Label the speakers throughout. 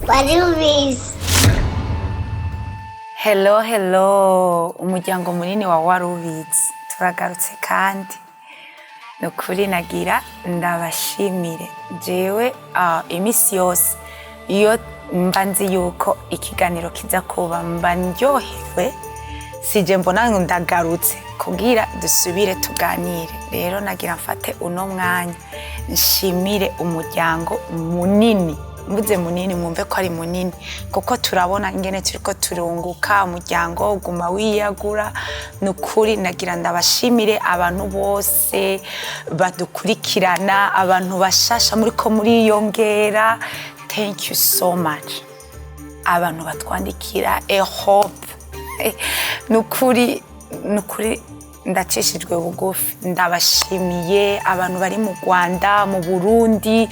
Speaker 1: Warubizi.
Speaker 2: Hello, hello, umuryango munini wa Warubizi, turagarutse. Kandi ni ukuri nagira ndabashimire. Jewe iminsi yose iyo mba nzi yuko ikiganiro kiza kuba, mba ndyohewe. Sije mbona ngo ndagarutse kugira dusubire tuganire. Rero nagira mfate uno mwanya nshimire umuryango munini. Mvuze munini, mwumve ko ari munini, kuko turabona ingene turiko turunguka, umuryango uguma wiyagura. Ni ukuri nagira ndabashimire abantu bose badukurikirana, abantu bashasha muriko muriyongera, thank you so much. Abantu batwandikira a hope, ni ukuri, ni ukuri ndacishijwe bugufi, ndabashimiye. Abantu bari mu Rwanda, mu Burundi,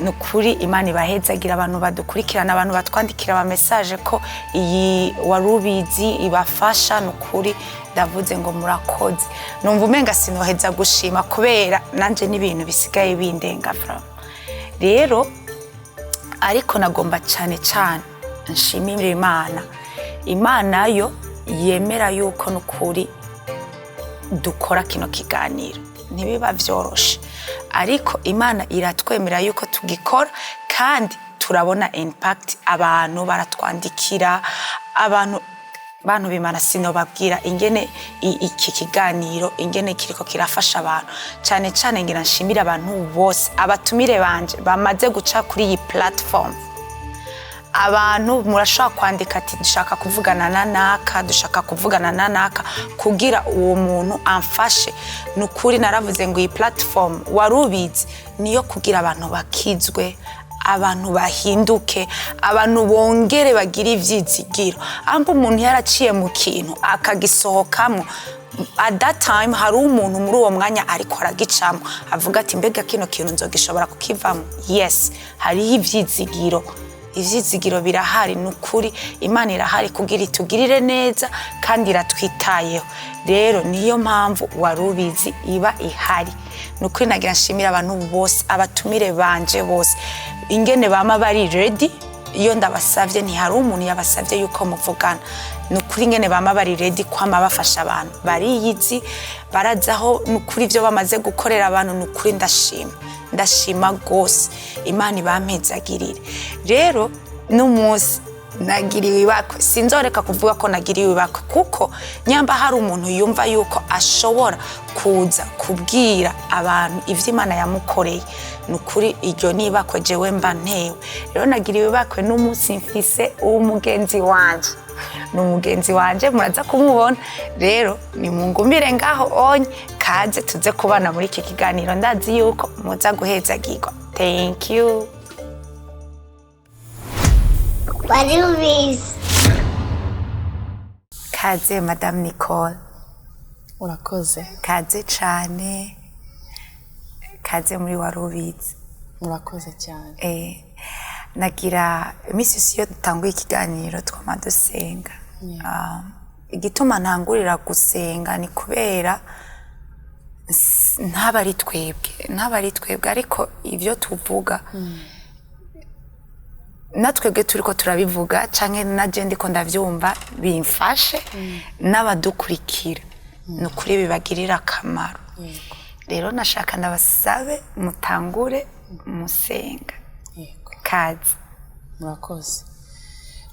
Speaker 2: ni ukuri Imana ibahezagira. Abantu badukurikirana, abantu batwandikira ama message ko iyi Warubizi ibafasha, ni ukuri ndavuze ngo murakoze. Numva umenga sinoheza gushima, kubera nanje n'ibintu bisigaye bindenga vraiment. Rero ariko nagomba cyane cyane nshimire Imana, Imana yo yemera yuko n'ukuri dukora kino kiganiro. Ntibiba vyoroshe, ariko Imana iratwemera yuko tugikora, kandi turabona impact. Abantu baratwandikira, abantu bantu b'Imana. Sinobabwira ingene iki kiganiro ingene kiriko kirafasha abantu. Cyane cyane ngira nshimire abantu bose, abatumire banje bamaze guca kuri iyi platform. Abantu murashobora kwandika ati: "Dushaka kuvugana na naka, dushaka kuvugana na naka kugira uwo muntu amfashe." Ni ukuri naravuze ngo iyi platform Warubizi niyo kugira abantu bakizwe, abantu bahinduke, abantu bongere bagire ivyizigiro. Amba umuntu yaraciye mu kintu akagisohokamo, at that time hari umuntu muri uwo mwanya ariko aragicamo avuga ati: "Mbega kino kintu nzogishobora kukivamo?" Yes, hariho ivyizigiro, ivyizigiro birahari. Ni ukuri Imana irahari kugira itugirire neza kandi iratwitayeho. Rero niyo mpamvu Warubizi iba ihari. Ni ukuri nagira nshimira abantu bose, abatumire banje bose, ingene bama bari ready iyo ndabasavye. Ntihari umuntu yabasavye yuko muvugana. Ni ukuri ingene bama bari ready kwama bafasha abantu, bariyizi, barazaho. Ni ukuri ibyo bamaze gukorera abantu, ni ukuri ndashima, ndashima rwose. Imana ibampezagirire. Rero n'umunsi nagiriwe ibakwe, sinzoreka kuvuga ko nagiriwe ibakwe, kuko nyamba hari umuntu yumva yuko ashobora kuza kubwira abantu ivyo Imana yamukoreye, ni ukuri iryo ni ibakwe jewe mba ntewe. Rero nagiriwe ibakwe n'umunsi mfise umugenzi wanje, ni umugenzi wanje, muraza kumubona. Rero nimungumire ngaho onye, kaze tuze kubana muri iki kiganiro. Ndazi yuko muza guhezagirwa. Thank you.
Speaker 1: Warubizi.
Speaker 2: Kaze, Madame Nicole.
Speaker 3: Urakoze.
Speaker 2: Kaze cane, kaze muri Warubizi.
Speaker 3: Murakoze cyane.
Speaker 2: Nagira iminsi yose iyo dutanguye ikiganiro twama dusenga. Igituma ntangurira gusenga ni kubera ntaba ari twebwe, ntaba ari twebwe, ariko ibyo tuvuga natwebwe turiko turabivuga canke na je ndiko ndavyumva, bimfashe n'abadukurikira, ni ukuri bibagirira akamaro. Rero nashaka ndabasabe mutangure musenga.
Speaker 3: Yego.
Speaker 2: Kaze.
Speaker 3: Murakoze.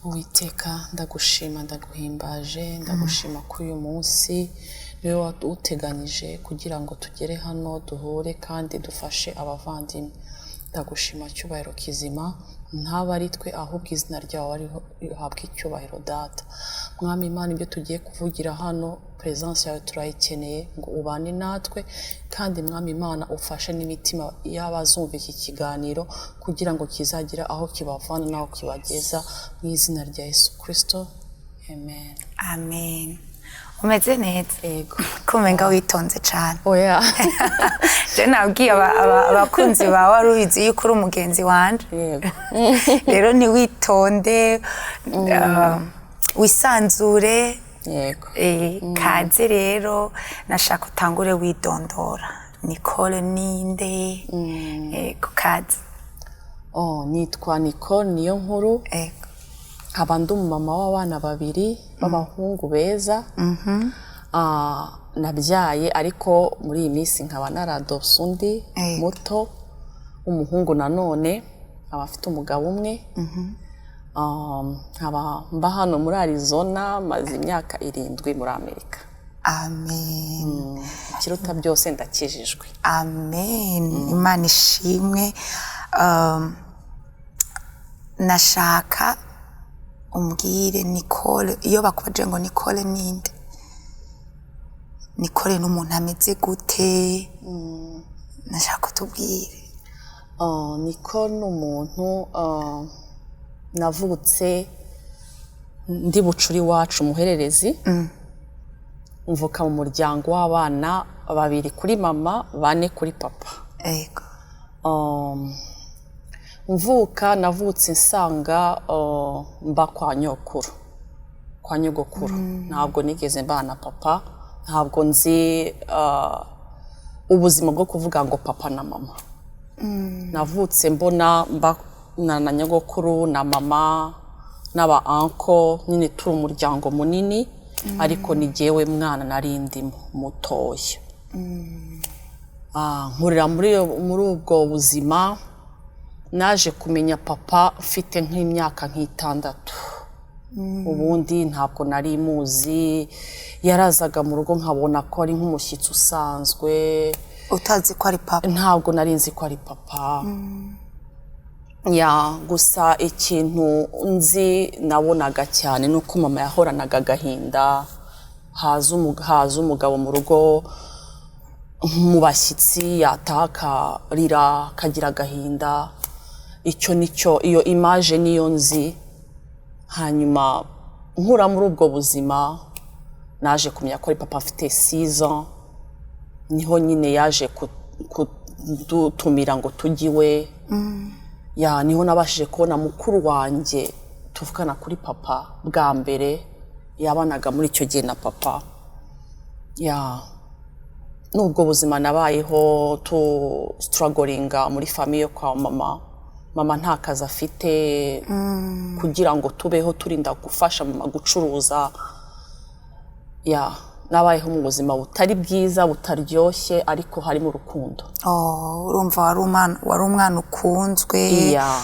Speaker 3: Uwiteka, ndagushima, ndaguhimbaje, ndagushima ko uyu munsi niwe wawuteganyije kugira ngo tugere hano duhure kandi dufashe abavandimwe. Ndagushima, cyubahiro kizima, ntaba ari twe, ahubwo izina ryawe ariho rihabwa icyubahiro, Data. Mwami Imana, ibyo tugiye kuvugira hano, presence yawe turayikeneye ngo ubane natwe, kandi Mwami Imana, ufashe n'imitima y'abazumva iki kiganiro kugira ngo kizagire aho kibavana n'aho kibageza, mu izina rya Yesu Kirisito, amen.
Speaker 2: Amen. Umeze neza?
Speaker 3: Yego.
Speaker 2: Kumenga witonze cane.
Speaker 3: Oya.
Speaker 2: Je nabwiye abakunzi bawe Warubizi yuko uri umugenzi wanje.
Speaker 3: Yego.
Speaker 2: Rero ntiwitonde, wisanzure.
Speaker 3: Yego.
Speaker 2: Kaze rero, nashaka utangure widondora. Nicole ninde? Yego, kaze.
Speaker 3: Oh, nitwa Nicole niyo nkuru.
Speaker 2: Ego.
Speaker 3: Nkaba ndi umumama w'abana babiri b'abahungu beza. Nabyaye, ariko muri iyi minsi nkaba naradose undi muto w'umuhungu nanone, nkaba afite umugabo umwe. Nkaba mba hano muri Arizona, maze imyaka 7 muri Amerika.
Speaker 2: Amen.
Speaker 3: Ikiruta byose, ndakijijwe.
Speaker 2: Amen, Imana ishimwe. Nashaka umbwire, Nicole, iyo bakubaje ngo Nicole ninde, Nicole ni umuntu ameze gute? Nashaka utubwire.
Speaker 3: Nicole ni umuntu, navutse ndi bucura iwacu, umuhererezi. Mvuka mu muryango w'abana babiri kuri mama, bane kuri papa. Mvuka navutse nsanga mba kwa nyokuru, kwa nyogokuru. Ntabwo nigeze mbana na papa, ntabwo nzi ubuzima bwo kuvuga ngo papa na mama. Navutse mbona mba na nyogokuru na mama n'aba uncle, nyine turi umuryango munini, ariko ni jyewe mwana nari ndimo mutoya. Nkurira muri ubwo buzima. Naje kumenya papa mfite nk'imyaka nk'itandatu. Ubundi ntabwo nari muzi, yarazaga mu rugo nkabona ko ari nk'umushyitsi usanzwe.
Speaker 2: Utazi ko ari papa?
Speaker 3: Ntabwo nari nzi ko ari papa. Ya, gusa ikintu nzi nabonaga cyane ni uko mama yahoranaga agahinda, haza umugabo mu rugo mu bashyitsi, yataha akarira, akagira agahinda. Icyo nicyo, iyo image niyo nzi. Hanyuma nkura muri ubwo buzima, naje kumenya ko ari papa afite 6 ans. Niho nyine yaje kudutumira ngo tujye iwe. Ya, niho nabashije kubona mukuru wanjye tuvugana kuri papa bwa mbere, yabanaga muri icyo gihe na papa. Ya, n'ubwo buzima nabayeho, tu strugglinga muri famille kwa mama. Mama nta kazi afite, kugira ngo tubeho turinda gufasha mama gucuruza. Ya, nabayeho mu buzima butari bwiza, butaryoshye, ariko harimo urukundo.
Speaker 2: Oh, urumva wari umwana ukunzwe.
Speaker 3: Yeah.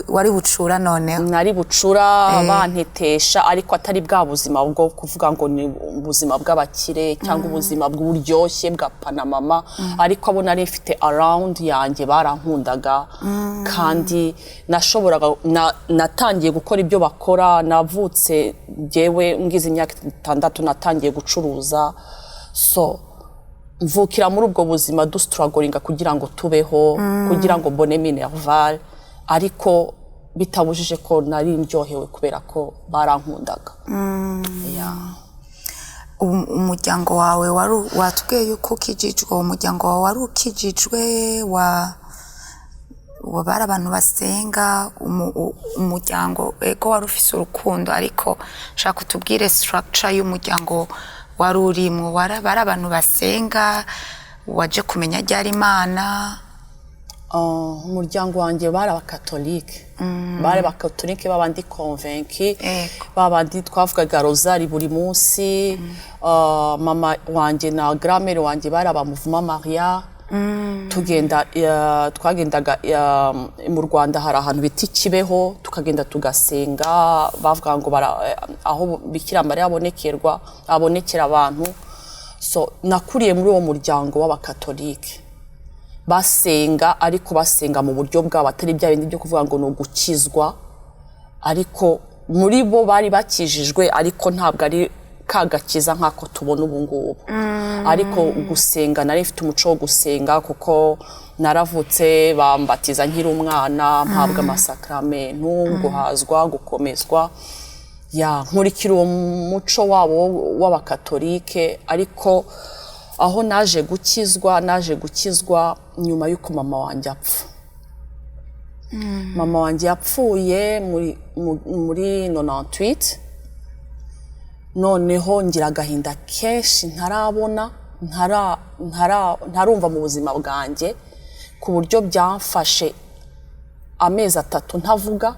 Speaker 2: Wari bucura noneho.
Speaker 3: Nari bucura, bantetesha, ariko atari bwa buzima bwo kuvuga ngo ni ubuzima bw'abakire cyangwa ubuzima bw'uburyoshye bwa panamama, ariko abo nari mfite around yanjye barankundaga, kandi nashoboraga natangiye gukora ibyo bakora. Navutse njyewe ngize imyaka 6, natangiye gucuruza. So mvukira muri ubwo buzima, dustrugglinga kugira ngo tubeho, kugira ngo mbone minerval, ariko bitabujije ko nari ndyohewe kubera ko barankundaga. Yeah.
Speaker 2: Umuryango wawe wari, watubwiye yuko ukijijwe, uwo muryango wawe wari ukijijwe, wa bari abantu basenga? Umuryango ego wari ufise urukundo, ariko shaka utubwire structure y'umuryango wari urimwo. Bari abantu basenga? Waje kumenya ryari Imana?
Speaker 3: Umuryango wanjye bari abakatolike, bari abakatolike babandi convaincus, babandi twavugaga rozari buri munsi. Mama wanjye na grand-mère wanjye bari aba Mouvement Maria. Tugenda, twagendaga mu Rwanda, hari ahantu bita Kibeho, tukagenda tugasenga. Bavuga ngo aho Bikira Mariya abonekerwa, abonekera abantu. So nakuriye muri uwo muryango w'abakatolike basenga, ariko basenga mu buryo bwabo, atari bya bindi byo kuvuga ngo ni ugukizwa, ariko muri bo bari bakijijwe, ariko ntabwo ari ka gakiza nk'ako tubona ubu ngubu. Ariko gusenga, nari mfite umuco wo gusenga kuko naravutse bambatiza nkiri umwana, mpabwa amasakramentu, guhazwa, gukomezwa. Ya, nkurikira uwo muco wabo w'abakatolike. Ariko aho naje gukizwa, naje gukizwa nyuma y'uko mama wanjye apfa. Mama wanjye yapfuye muri 98. Noneho ngira agahinda kenshi ntarabona, ntarumva mu buzima bwanjye, ku buryo byamfashe amezi 3 ntavuga,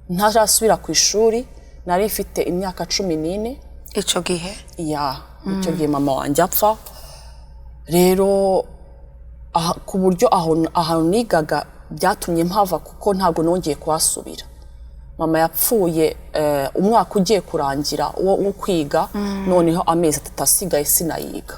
Speaker 3: ntarasubira ku ishuri. Nari mfite imyaka 14
Speaker 2: Ico gihe?
Speaker 3: Ya, icyo gihe mama wanjye apfa. Rero ku buryo ahantu nigaga byatumye mpava, kuko ntabwo nongeye kuhasubira. Mama yapfuye umwaka ugiye kurangira wo kwiga, noneho amezi 3 asigaye sinayiga.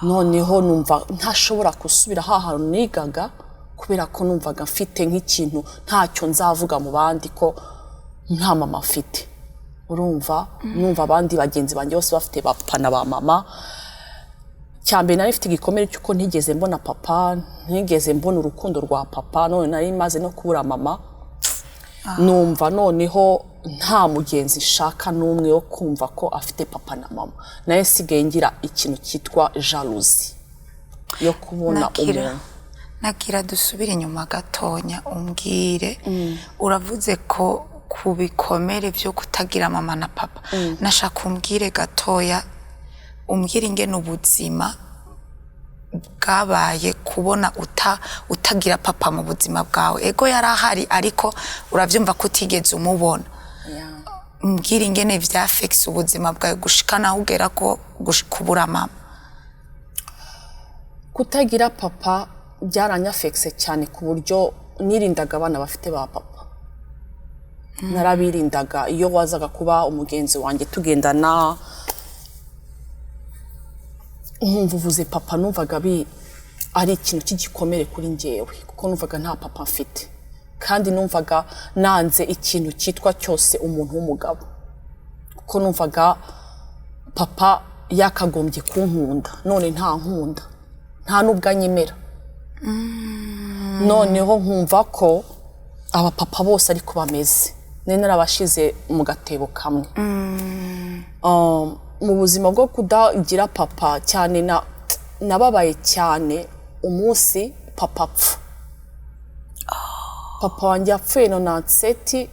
Speaker 3: Noneho numva ntashobora gusubira hantu nigaga, kubera ko numvaga mfite nk'ikintu ntacyo nzavuga mu bandi ko nta mama mfite. Urumva, numva abandi bagenzi banjye bose bafite papa na ba mama. Cyambere nari mfite igikomere cy'uko ntigeze mbona papa, ntigeze mbona urukundo rwa papa. None nari maze no kubura mama. Numva noneho nta mugenzi nshaka n'umwe wo kumva ko afite papa na mama. Nayo nsigaye ngira ikintu cyitwa jalousie yo kubona umuntu.
Speaker 2: Nagira dusubire inyuma gatonya, umbwire, uravuze ko ku bikomere byo kutagira mama na papa. Nashaka umbwire gatoya, umbwire ingene ubuzima bwabaye kubona utagira papa mu buzima bwawe. Ego, yari ahari, ariko urabyumva ko utigeze umubona. Umbwire ingene vyafekise ubuzima bwawe gushika naho ugera ko kubura mama.
Speaker 3: Kutagira papa byaranyafekise cyane, ku buryo nirindaga abana bafite ba papa, narabirindaga. Iyo wazaga kuba umugenzi wanjye tugendana, nkumva uvuze papa, numvaga ari ikintu cy'igikomere kuri njyewe, kuko numvaga nta papa mfite, kandi numvaga nanze ikintu cyitwa cyose umuntu w'umugabo, kuko numvaga papa yakagombye kunkunda, none nta nkunda, nta n'ubwo anyemera. Noneho nkumva ko abapapa bose ariko bameze, nari narabashize mu gatebo kamwe. Mu buzima bwo kudagira papa cyane, nababaye cyane umunsi papa apfa. Papa wanjye yapfuye 97,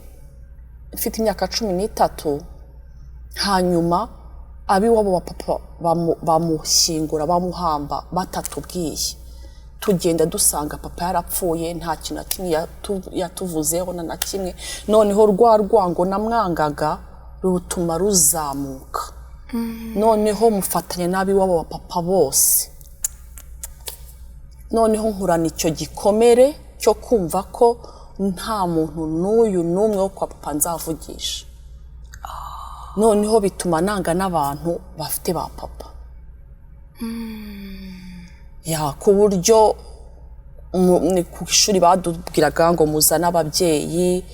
Speaker 3: mfite imyaka 13. Hanyuma ab'iwabo wa papa bamushyingura, bamuhamba batatubwiye. Tugenda dusanga papa yarapfuye, nta kintu na kimwe yatuvuzeho na kimwe. Noneho rwa rwango namwangaga rutuma ruzamuka, noneho mufatanya n'ab'iwabo wa papa bose. Noneho nkurana icyo gikomere cyo kumva ko nta muntu n'uyu n'umwe wo kwa papa nzavugisha. Noneho bituma nanga n'abantu bafite ba papa. Ya, ku buryo ni ku ishuri badubwiraga ngo muzane ababyeyi,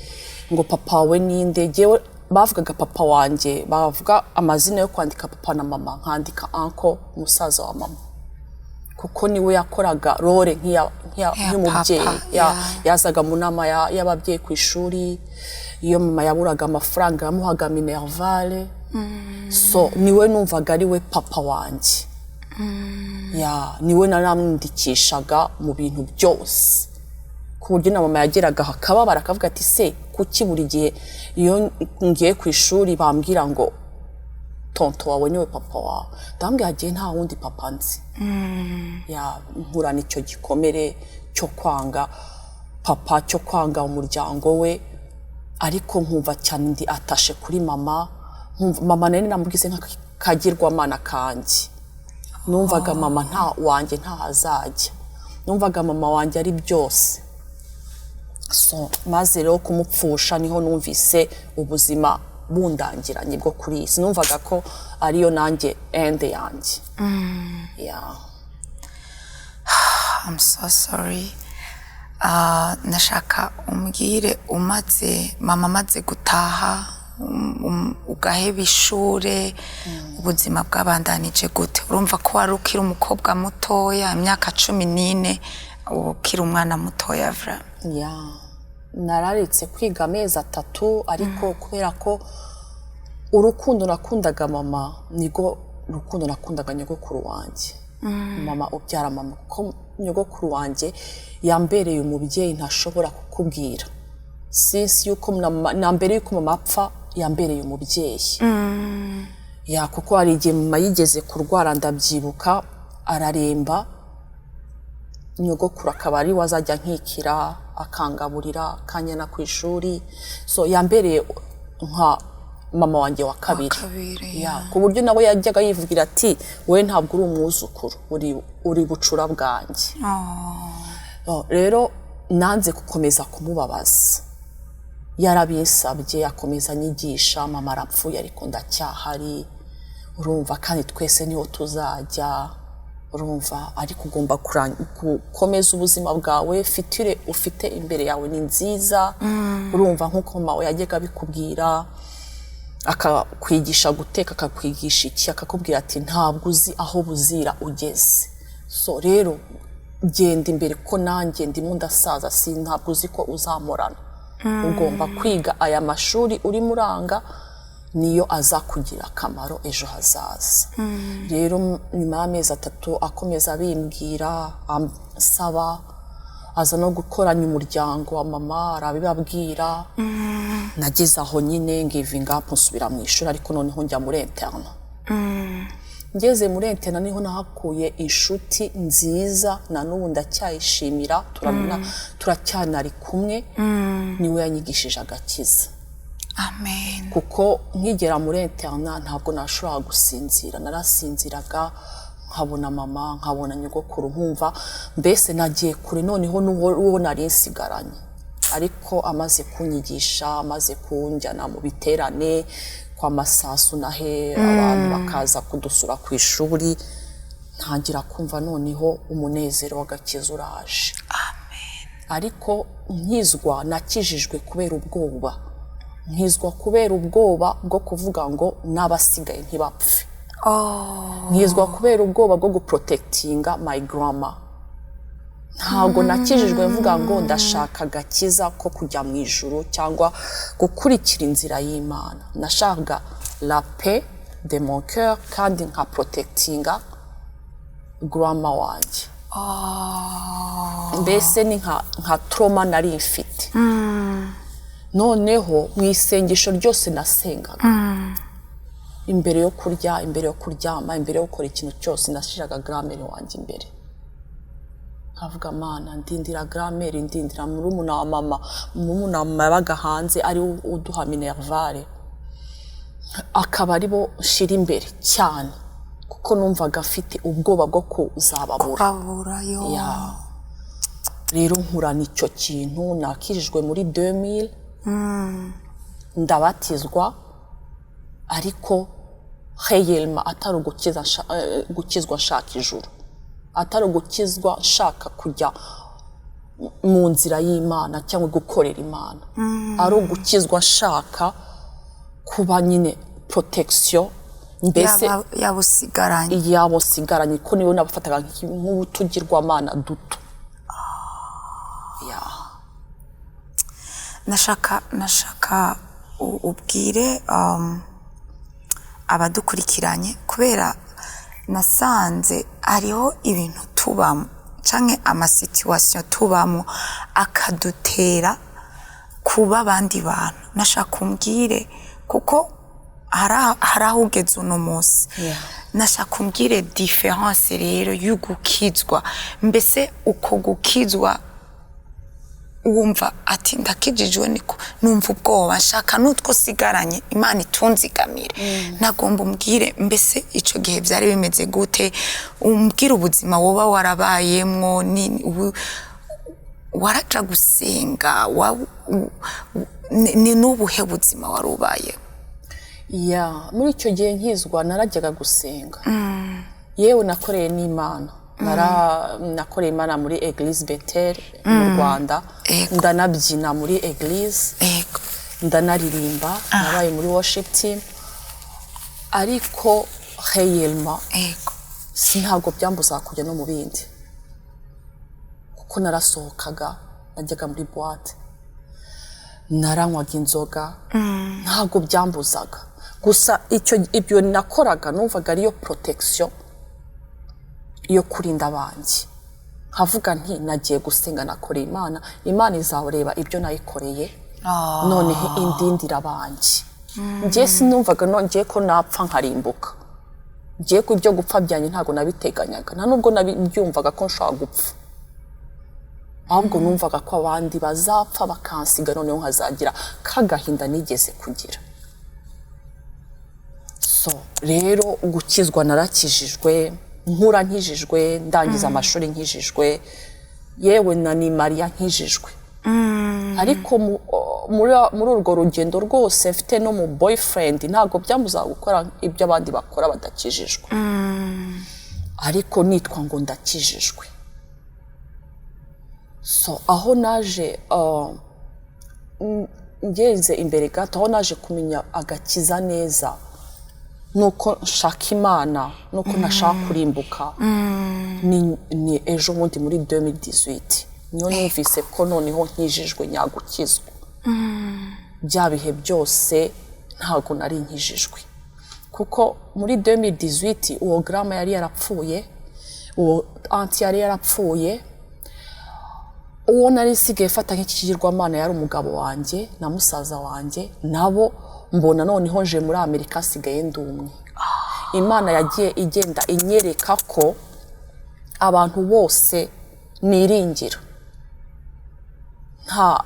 Speaker 3: ngo papa wawe ninde. Jyewe bavugaga papa wanjye, bavuga amazina yo kwandika papa na mama, nkandika uncle, musaza wa mama, kuko niwe yakoraga role
Speaker 2: Nk'iya
Speaker 3: nk'umubyeyi.
Speaker 2: papa.
Speaker 3: Yazaga mu nama y'ababyeyi ku ishuri. Iyo mama yaburaga amafaranga, yamuhaga minerval. So niwe numvaga ari we papa wanjye. Ya, niwe naramwandikishaga mu bintu byose, ku buryo na mama yageraga akababara, akavuga ati: "Se kuki buri gihe iyo ngiye ku ishuri bambwira ngo tonton wawe niwe papa wawe?" Ndambwira agiye, nta wundi papa nzi. Ya, nkurana icyo gikomere cyo kwanga papa, cyo kwanga umuryango we, ariko nkumva cyane ndi atashe kuri mama. Nkumva mama nari namubwize nk'akagirwamana kanjye. Numvaga mama nta wanjye ntahazajya, numvaga mama wanjye ari byose. So maze rero kumupfusha, niho numvise ubuzima bundangiranye bwo kuri iyi si. Numvaga ko ariyo nanjye end yanjye. Yeah.
Speaker 2: I'm so sorry. Nashaka umbwire, umaze mama amaze gutaha, ugaheba ishure, ubuzima bwabandanije gute? Urumva ko wari ukiri umukobwa mutoya, imyaka 14, uba ukiri umwana mutoya vra.
Speaker 3: Ya, nararetse kwiga amezi 3, ariko kubera ko urukundo nakundaga mama nirwo rukundo nakundaga nyogokuru wanjye, mama ubyara mama, kuko nyogokuru wanjye yambereye umubyeyi ntashobora kukubwira. Since yuko na mbere yuko mama apfa, yambereye umubyeyi. Ya, kuko hari igihe mama yigeze kurwara, ndabyibuka, araremba, nyogokuru akaba ari we azajya nkikira. akangaburira, akanjyana ku ishuri. So yambereye nka mama wanjye wa kabiri.
Speaker 2: Kabiri.
Speaker 3: Ya, ku buryo nawe yajyaga yivugira ati: "Wowe ntabwo uri umwuzukuru, uri bucura bwanjye." Oh, rero nanze gukomeza kumubabaza. Yarabinsabye, akomeza anyigisha: "Mama arapfuye ariko ndacyahari, urumva, kandi twese niho tuzajya, urumva, ariko ugomba gukomeza ubuzima bwawe. Future ufite imbere yawe ni nziza, urumva, nk'uko mama wawe yajyaga abikubwira, akakwigisha guteka, akakwigisha iki, akakubwira ati: 'Ntabwo uzi aho buzira ugeze. So rero genda imbere, kuko nanjye ndimo ndasaza, si ntabwo uzi ko uzamurana. Ugomba kwiga aya mashuri urimo uranga, niyo azakugira akamaro ejo hazaza.'" Rero nyuma y'amezi 3 akomeza abimbwira, ansaba, aza no gukoranya umuryango wa mama, arabibabwira. Nageze aho nyine ngivinga up, nsubira mu ishuri, ariko noneho njya muri internat. Ngeze muri internat niho nahakuye inshuti nziza, na n'ubu ndacyayishimira, turacyanari kumwe. Niwe yanyigishije agakiza.
Speaker 2: Amen.
Speaker 3: Kuko nkigera muri internat ntabwo nashoboraga gusinzira. Narasinziraga nkabona mama, nkabona nyogokuru, nkumva mbese nagiye kure noneho n'uwo uwo nari nsigaranye. Ariko amaze kunyigisha, amaze kunjyana mu biterane kwa Masasu, nahe abantu bakaza kudusura ku ishuri, ntangira kumva noneho umunezero w'agakiza uraje. Ariko nkizwa, nakijijwe kubera ubwoba. Nkizwa kubera ubwoba bwo kuvuga ngo n'abasigaye ntibapfe. Nkizwa kubera ubwoba bwo guprotectinga my grandma. Ntabwo nakijijwe mvuga ngo ndashaka agakiza ko kujya mu ijuru cyangwa gukurikira inzira y'Imana. Nashakaga la paix de mon cœur kandi nka protectinga grandma wanjye. Mbese ni nka trauma nari mfite. Noneho mu isengesho ryose nasengaga, imbere yo kurya, imbere yo kuryama, imbere yo gukora ikintu cyose, nashyiraga grand-mère wanjye imbere, nkavuga: "Mana, ndindira grand-mère, ndindira murumuna wa mama." Murumuna wa mama yabaga hanze, ari we uduha minerval, akaba ari bo nshyira imbere cyane, kuko numvaga mfite ubwoba bwo kuzababura.
Speaker 2: Babura yo.
Speaker 3: Ya. Rero nkurana icyo kintu. Nakijijwe muri 2000, ndabatizwa, ariko réellement atari gukizwa nshaka ijuru, atari ugukizwa nshaka kujya mu nzira y'Imana cyangwa gukorera Imana, ari ugukizwa nshaka kuba nyine protection mbese
Speaker 2: Yaba usigaranye.
Speaker 3: Yabo sigaranye, ko niwe nabafataga nk'utugirwamana duto. Ya.
Speaker 2: Nashaka ubwire abadukurikiranye, kubera nasanze hariho ibintu tubamo canke amasituations tubamo akadutera kuba abandi bantu. Nashaka umbwire, kuko hari aho ugeze uno munsi. Nashaka umbwire différence rero y'ugukizwa, mbese uko gukizwa wumva ati: "Ndakijijwe, niko numva ubwoba, nshaka n'utwo sigaranye Imana itunzigamire." Nagomba umbwire mbese icyo gihe byari bimeze gute, umbwire ubuzima woba warabayemwo, ni waraja gusenga, ni n'ubuhe buzima wari ubayemo?
Speaker 3: Ya, muri icyo gihe nkizwa narajyaga gusenga, yewe nakoreye n'Imana. Nakoreye Imana muri Eglise Bethel mu Rwanda. Ndanabyina muri Eglise, ndanaririmba, nabaye muri worship team, ariko réellement si ntabwo byambuzaga kujya no mu bindi, kuko narasohokaga, najyaga muri boîte, naranywaga inzoga, ntabwo byambuzaga. Gusa icyo ibyo nakoraga numvaga ariyo protection yo kurinda abanjye, nkavuga nti: "Nagiye gusenga, nakoreye Imana, Imana izareba ibyo nayikoreye, noneho indindira abanjye." Njye sinumvaga nongeye ko napfa nkarimbuka. Ngiye ku byo gupfa byanjye ntabwo nabiteganyaga, nta nubwo nabyumvaga ko nshobora gupfa. Ahubwo numvaga ko abandi bazapfa bakansiga, noneho nkazagira kagahinda nigeze kugira. So rero gukizwa, narakijijwe, nkura nkijijwe, ndangiza amashuri nkijijwe, yewe na ni Mariya nkijijwe. Ariko muri urwo rugendo rwose mfite no mu boyfriend, ntabwo byambuzaga gukora ibyo abandi bakora badakijijwe, ariko nitwa ngo ndakijijwe. So aho naje ngenze imbere gato, aho naje kumenya agakiza neza nuko nshaka Imana, nuko ntashaka kurimbuka, ni ejo bundi muri 2018 niyo numvise ko noneho nkijijwe nyagukizwa. Bya bihe byose ntabwo nari nkijijwe, kuko muri 2018 uwo grandma yari yarapfuye, uwo auntie yari yarapfuye, uwo nari nsigaye fata nk'ikigirwamana yari umugabo wanjye na musaza wanjye nabo. Mbona noneho nje muri Amerika asigaye ndi umwe. Imana yagiye igenda inyereka ko abantu bose niringira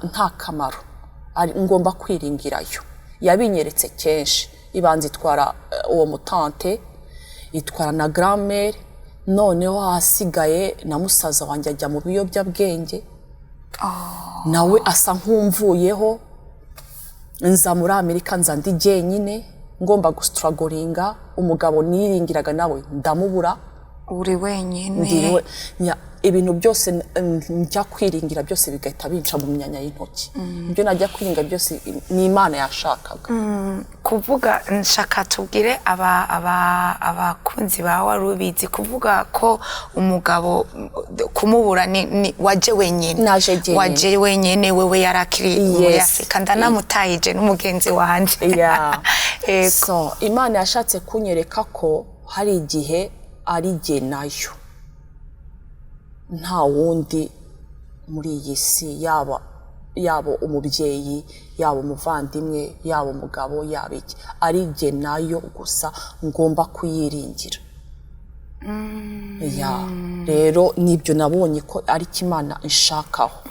Speaker 3: nta kamaro, ngomba kwiringirayo. Yabinyeretse kenshi. Ibanza itwara uwo mutante, itwara na grand-mère, noneho ahasigaye na musaza wanjye ajya mu biyobyabwenge, nawe asa nk'umvuyeho. Nza muri Amerika, nza ndi jyenyine, ngomba gustrugglinga. Umugabo niringiraga nawe ndamubura.
Speaker 2: Uri wenyine.
Speaker 3: Ndiriwe ibintu byose njya kwiringira byose bigahita binca mu myanya y'intoki. Ibyo najya kwiringa byose ni Imana yashakaga.
Speaker 2: Kuvuga, nshaka tubwire abakunzi ba Wari Ubizi, kuvuga ko umugabo kumubura ni waje wenyine?
Speaker 3: Naje jyenyine.
Speaker 2: Waje wenyine, wewe yarakiri muri
Speaker 3: Yes.
Speaker 2: Afurika. Ndanamutayije n'umugenzi wanje. Ego.
Speaker 3: So Imana yashatse kunyereka ko hari igihe ari jye nayo, nta wundi muri iyi si, yaba umubyeyi, yaba umuvandimwe, yaba umugabo, yaba iki, ari jye nayo gusa ngomba kuyiringira. Ya, rero nibyo nabonye ko ari cyo Imana inshakaho.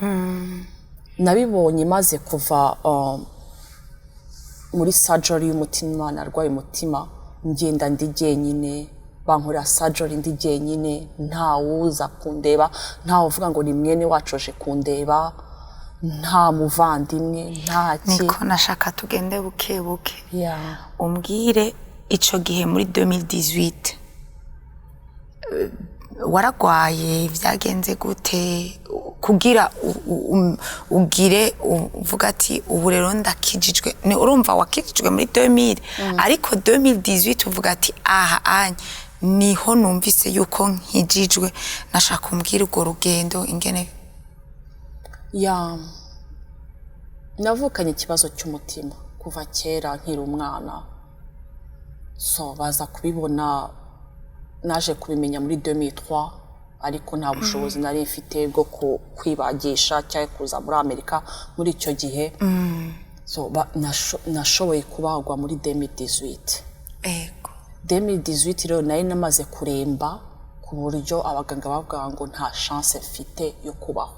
Speaker 3: Nabibonye maze kuva muri surgery y'umutima. Narwaye umutima, ngenda ndi jyenyine, bankorera surgery ndi jyenyine, nta wuza kundeba, ntawe uvuga ngo ni mwene wacu aje kundeba, nta muvandimwe, nta ki.
Speaker 2: Niko nashaka tugende buke buke. Umbwire ico gihe muri 2018 waragwaye, vyagenze gute kugira ugire uvuga ati ubu rero ndakijijwe? Ni urumva wakijijwe muri 2000, ariko 2018 uvuga ati aha anya niho numvise yuko nkijijwe. Nashaka umbwire urwo rugendo ingene.
Speaker 3: Ya, navukanye ikibazo cy'umutima kuva kera nkiri umwana. So baza kubibona, naje kubimenya muri 2003, ariko nta bushobozi nari mfite bwo kwibagisha cyangwa kuza muri Amerika muri icyo gihe. So nashoboye kubagwa muri 2018. 2018 rero nari namaze kuremba ku buryo abaganga bavuga ngo nta chance mfite yo kubaho.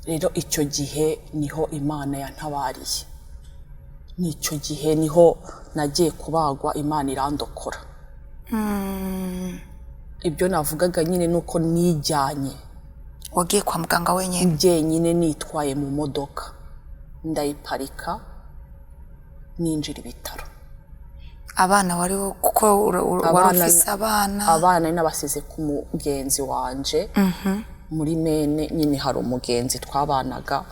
Speaker 3: Rero icyo gihe niho Imana yantabariye, n'icyo gihe niho nagiye kubagwa, Imana irandokora. Ibyo navugaga nyine ni uko nijyanye.
Speaker 2: Wagiye kwa muganga wenyine?
Speaker 3: Jyenyine, nitwaye mu modoka, ndayiparika, ninjira ibitaro.
Speaker 2: Abana wari kuko wari ufise abana?
Speaker 3: Abana nari nabasize ku mugenzi wanje muri Maine nyine. Hari umugenzi twabanaga,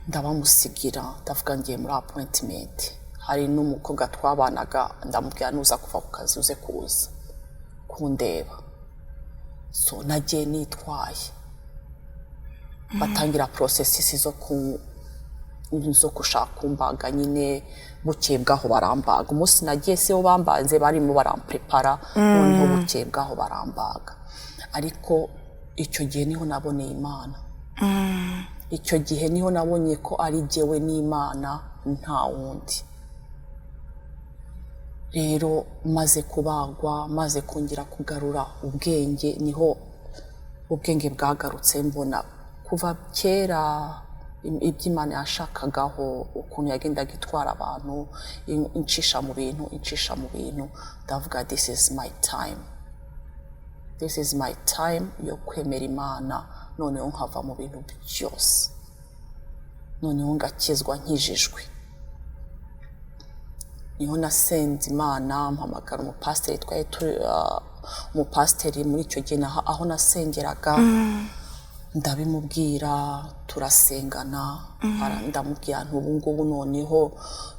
Speaker 3: ndabamusigira, ndavuga ngiye muri appointment. Hari n'umukobwa twabanaga, ndamubwira nuza kuva ku kazi uze kuza kundeba. So nagiye nitwaye, batangira processes zo gushaka kumbaga nyine. Bukeye bwaho barambaga. Umunsi nagiye sibo bambanze, barimo baramprepara, noneho bukeye bwaho barambaga. Ariko icyo gihe niho naboneye Imana. Icyo gihe niho nabonye ko ari jyewe n'Imana, nta wundi. Rero maze kubagwa, maze kongera kugarura ubwenge, niho Ubwenge bwagarutse, mbona kuva kera iby'Imana yashakagaho, ukuntu yagendaga itwara abantu, incisha mu bintu, incisha mu bintu. Ndavuga, "This is my time, this is my time yo kwemera Imana, noneho nkava mu bintu byose, noneho ngakizwa nkijijwe." Niho nasenze Imana, mpamagara umupasiteri twari turi, umupasiteri muri icyo gihe aho nasengeraga, ndabimubwira, turasengana. Ndamubwira nti: "Ubu ngubu noneho,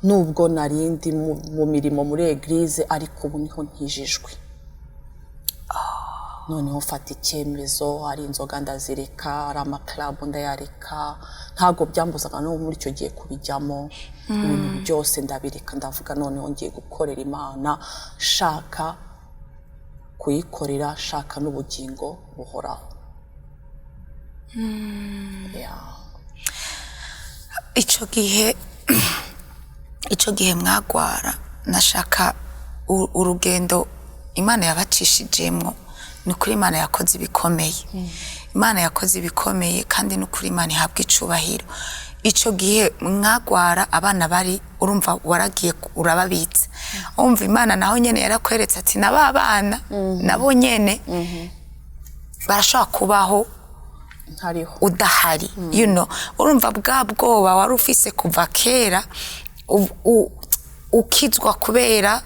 Speaker 3: nubwo narindi mu mirimo muri église, ariko ubu niho nkijijwe, noneho mfata icyemezo." Ari inzoga ndazireka, ari ama club ndayareka. Ntabwo byambuzaga no muri icyo gihe kubijyamo. Ibintu byose ndabireka, ndavuga noneho ngiye gukorera Imana, shaka kuyikorera, shaka n'ubugingo buhoraho. Yeah.
Speaker 2: Icyo gihe mwagwara, nashaka urugendo Imana yabacishijemwo. Ni ukuri Imana yakoze ibikomeye, Imana yakoze ibikomeye, kandi ni ukuri Imana ihabwa icubahiro. Icyo gihe mwagwara, abana bari, urumva waragiye urababitsa, umva Imana naho nyene yarakweretse ati na ba bana nabo nyene barashobora kubaho
Speaker 3: ntariho
Speaker 2: udahari. Urumva bwa bwoba wari ufise kuva kera, ukizwa kubera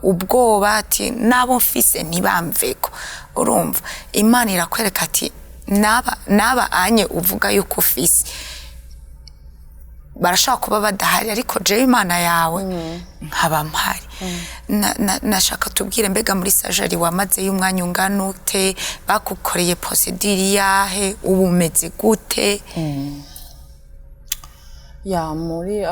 Speaker 2: ubwoba ati nabo mfise ntibamveko, urumva Imana irakwereka ati naba anye uvuga yuko ufise barashobora kuba badahari, ariko jewe Imana yawe nkaba mpari. Nashaka tubwire, mbega muri surgery wamazeyo umwanya ungana ute? Bagukoreye procédure yahe? Ubu umeze gute?
Speaker 3: Ya, muri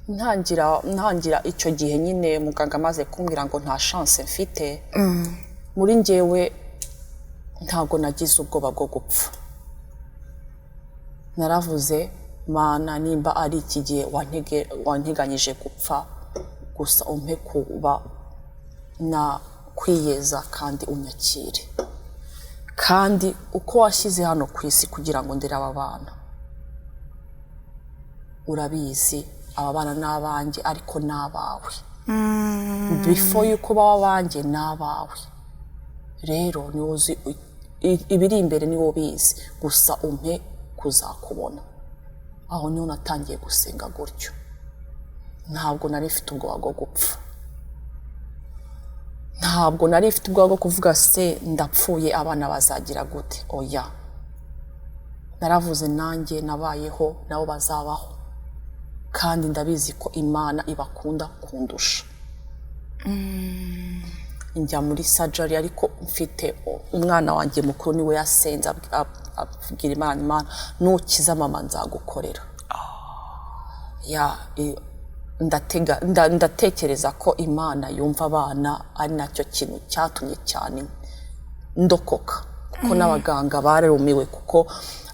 Speaker 3: ntangira icyo gihe nyine, muganga amaze kumbwira ngo nta chance mfite, muri njyewe ntabwo nagize ubwoba bwo gupfa. Naravuze: "Mana, nimba ari iki gihe wanteganyije gupfa, gusa umpe kuba na kwiyeza kandi unyakire, kandi uko washyize hano ku isi kugira ngo ndere aba bana, urabizi aba bana ni abanjye, ariko ni abawe before yuko baba abanjye, ni abawe. Rero niwo uzi ibiri imbere, niwo ubizi, gusa umpe kuzakubona." Aho niho natangiye gusenga gutyo. Ntabwo nari mfite ubwoba bwo gupfa, ntabwo nari mfite ubwoba bwo kuvuga se ndapfuye abana bazagira gute. Oya, naravuze nanjye nabayeho, nabo bazabaho, kandi ndabizi ko Imana ibakunda kundusha. Njya muri surgery, ariko mfite umwana wanjye mukuru, niwe yasenze, abwira Imana: "Imana, nukiza mama nzagukorera." Ya, ndatekereza ko Imana yumva abana, ari nacyo kintu cyatumye cyane ndokoka, kuko n'abaganga barumiwe, kuko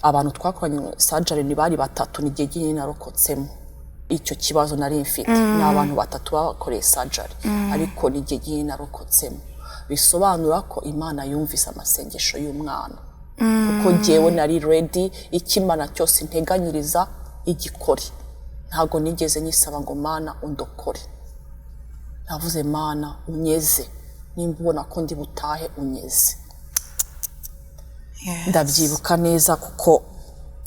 Speaker 3: abantu twakoranye surgery ni bari batatu, ni igihe nyine narokotsemo. Icyo kibazo nari mfite, ni abantu batatu bakoreye surgery, ariko ni igihe nyine narokotsemo. Bisobanura ko Imana yumvise amasengesho y'umwana, kuko jyewe nari ready, icyo Imana cyose integanyiriza igikore. Ntabwo nigeze nyisaba ngo: "Mana, undokore." Navuze: "Mana, unyeze, nimba ubona ko ndi butahe, unyeze." Ndabyibuka neza, kuko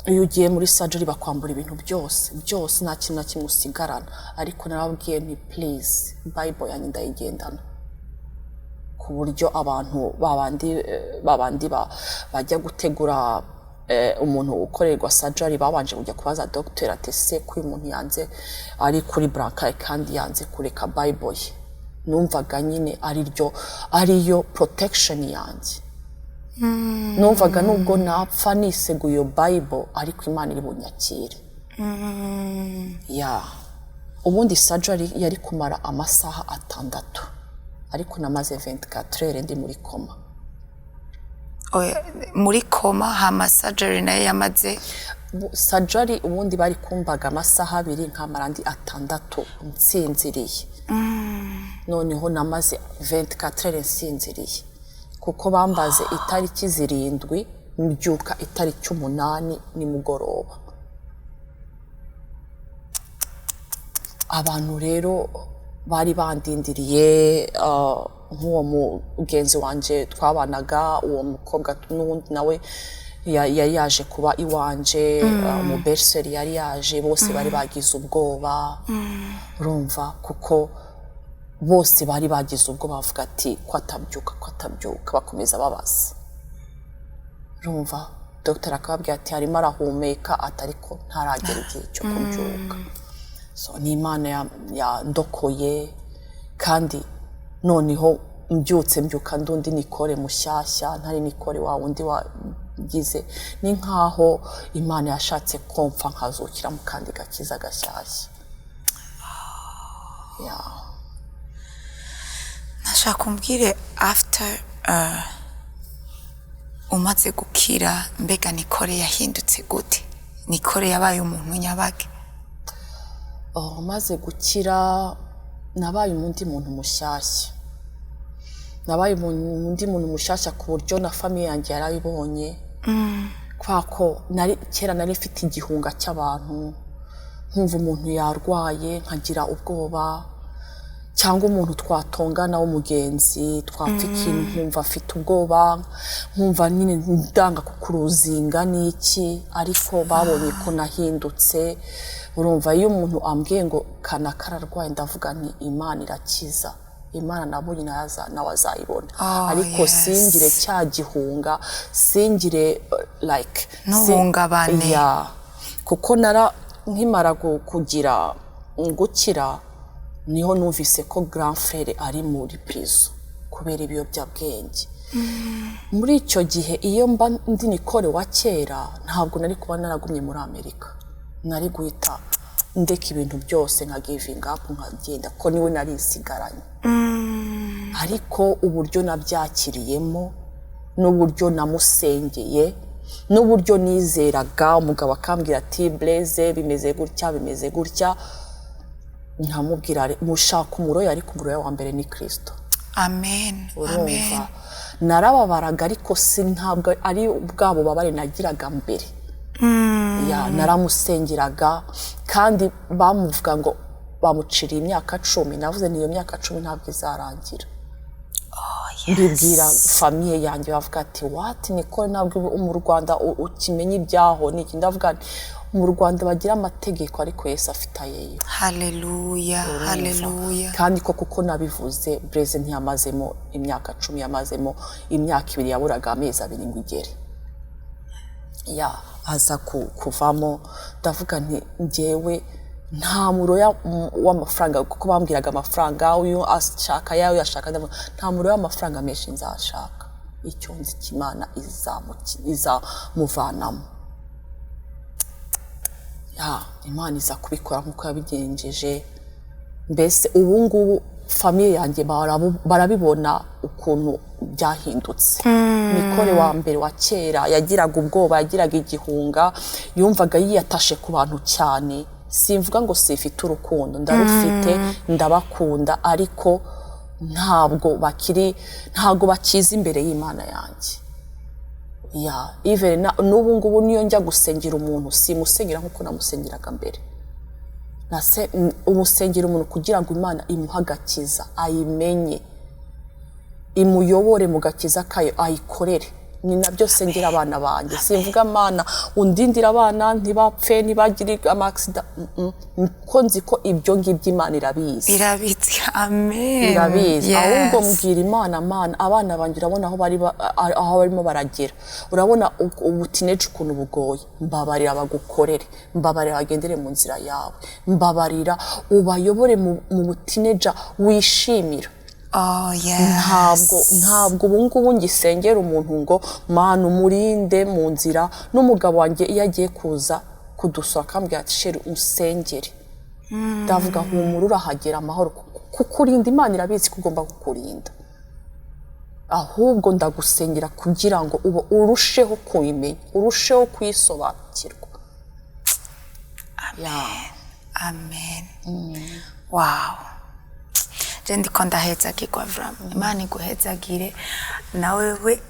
Speaker 3: iyo ugiye muri surgery bakwambura ibintu byose byose, nta kintu na kimwe usigarana. Ariko narababwiye nti: "Please, Bible yanjye ndayigendana," ku buryo abantu babandi bajya gutegura umuntu ukorerwa surgery babanje kujya kubaza dogiteri ati: "Se ko uyu muntu yanze, ari kuri brancard kandi yanze kureka Bible ye?" Numvaga nyine ari ryo, ariyo protection yanjye. Numvaga nubwo napfa niseguye iyo Bible, ariko Imana iri bunyakire. Ya, ubundi surgery yari kumara amasaha 6, ariko namaze 24 heures ndi muri coma.
Speaker 2: Oya, muri coma, hama surgery nayo yamaze?
Speaker 3: Surgery ubundi bari kumbaga amasaha 2, nkamara andi 6 nsinziriye. Noneho namaze 24 heures nsinziriye. Kuko bambaze itariki 7, mbyuka itariki 8 nimugoroba. Abantu rero bari bandindiriye, nk'uwo mugenzi wanje twabanaga, uwo mukobwa n'uwundi nawe yari yaje kuba iwanje, umu belle-sœur yari yaje, bose bari bagize ubwoba. Urumva, kuko bose bari bagize ubwoba, bavuga ati ko atabyuka, ko atabyuka, bakomeza babaza. Urumva, dogiteri akababwira ati arimo arahumeka, ati ariko ntaragera igihe cyo kubyuka. So ni Imana yandokoye. Kandi noneho mbyutse, mbyuka ndundi Nicole mushyashya, ntari Nicole wa wundi wagize. Ni nkaho Imana yashatse kompfa nkazukira mu kandi gakiza gashyashya. Yeah.
Speaker 2: Nashaka umbwire, after umaze gukira, mbega Nicole yahindutse gute? Nicole yabaye umuntu nyabage?
Speaker 3: Oh, maze gukira nabaye undi muntu mushyashya, nabaye undi muntu mushyashya ku buryo na famille yanjye yarabibonye, kubera ko nari kera nari mfite igihunga cy'abantu, nkumva umuntu yarwaye nkagira ubwoba, cyangwa umuntu twatongana w'umugenzi twapfa ikintu nkumva afite ubwoba, nkumva nyine ndanga kukuruzinga n'iki. Ariko babonye ko nahindutse. Urumva, iyo umuntu ambwiye ngo kanaka ararwaye, ndavuga nti Imana irakiza, Imana nabonye nawe azayibona. Ariko singire cya gihunga, singire like
Speaker 2: Ntuhungabane.
Speaker 3: Yeah. Kuko nara nkimara kugira gukira, niho numvise ko grand frère ari muri prison kubera ibiyobyabwenge. Muri icyo gihe, iyo mba ndi Nicole wa kera, ntabwo nari kuba naragumye muri Amerika, nari guhita ndeka ibintu byose nka giving up nkagenda, ko niwe nari isigaranye. Ariko uburyo nabyakiriyemo, n'uburyo namusengeye, n'uburyo nizeraga umugabo akambwira ati Blaise bimeze gutya, bimeze gutya, nkamubwira mushaka umuroya, ariko umuroya wa mbere ni Kirisito.
Speaker 2: Amen.
Speaker 3: Urumva,
Speaker 2: amen.
Speaker 3: Narababaraga, ariko si ntabwo ari bwa bubabare nagiraga mbere. Yeah, naramusengeraga, kandi bamuvuga ngo bamuciriye imyaka 10, navuze ni iyo myaka 10 ntabwo izarangira. Mbibwira famille yanjye, bavuga ati what, Nicole, ntabwo mu Rwanda ukimenya ibyaho niki. Ndavuga nti mu Rwanda bagira amategeko, ariko Yesu afite ayeyo.
Speaker 2: Haleluya, haleluya.
Speaker 3: Kandi ko kuko nabivuze, Blaise ntiyamazemo imyaka 10, yamazemo imyaka 2, yaburaga amezi 2 ngo igere ya aza kuvamo. Ndavuga nti njyewe nta muroya w'amafaranga, kuko bambwiraga amafaranga, uyu ashaka yawe ashaka, ndavuga nta muroya w'amafaranga menshi nzashaka, icyo nzi cy'Imana izamuvanamo. Ya, Imana iza kubikora nk'uko yabigenjeje. Mbese ubu ngubu famille yanjye barabibona ukuntu byahindutse. Nicole wa mbere wa kera yagiraga ubwoba, yagiraga igihunga, yumvaga yiyatashe ku bantu cyane. Simvuga ngo sifite urukundo, ndarufite, ndabakunda, ariko ntabwo bakiri, ntabwo bakiza imbere y'Imana yanjye. Ya, even n'ubu ngubu niyo njya gusengera umuntu, simusengera nk'uko namusengeraga mbere. Umusengera umuntu kugira ngo Imana imuhe agakiza, ayimenye, imuyobore mu gakiza kayo, ayikorere. Ni nabyo sengera abana banjye. Simvuga Mana undindira abana ntibapfe, ntibagire amakisida, ko nzi ko ibyo ngibyo Imana irabizi.
Speaker 2: Irabizi, amen.
Speaker 3: Irabizi. Ahubwo mbwira Imana, Mana, abana banjye urabona aho bari aho barimo baragera, urabona ubuteenage ukuntu bugoye, mbabarira bagukorere, mbabarira bagendere mu nzira yawe, mbabarira ubayobore mu buteenager wishimira.
Speaker 2: Oh, yes.
Speaker 3: Ntabwo ubu ngubu ngisengera umuntu ngo Mana umurinde mu nzira. N'umugabo wanjye iyo agiye kuza kudusura akambwira ati chéri usengere, ndavuga humura urahagera amahoro, kukurinda Imana irabizi ko ugomba kukurinda, ahubwo ndagusengera kugira ngo uba urusheho kuyimenya, urusheho kuyisobanukirwa.
Speaker 2: Amen, amen. Wow. Je ndiko ndahezagirwa vraiment. Imana iguhezagire nawe we,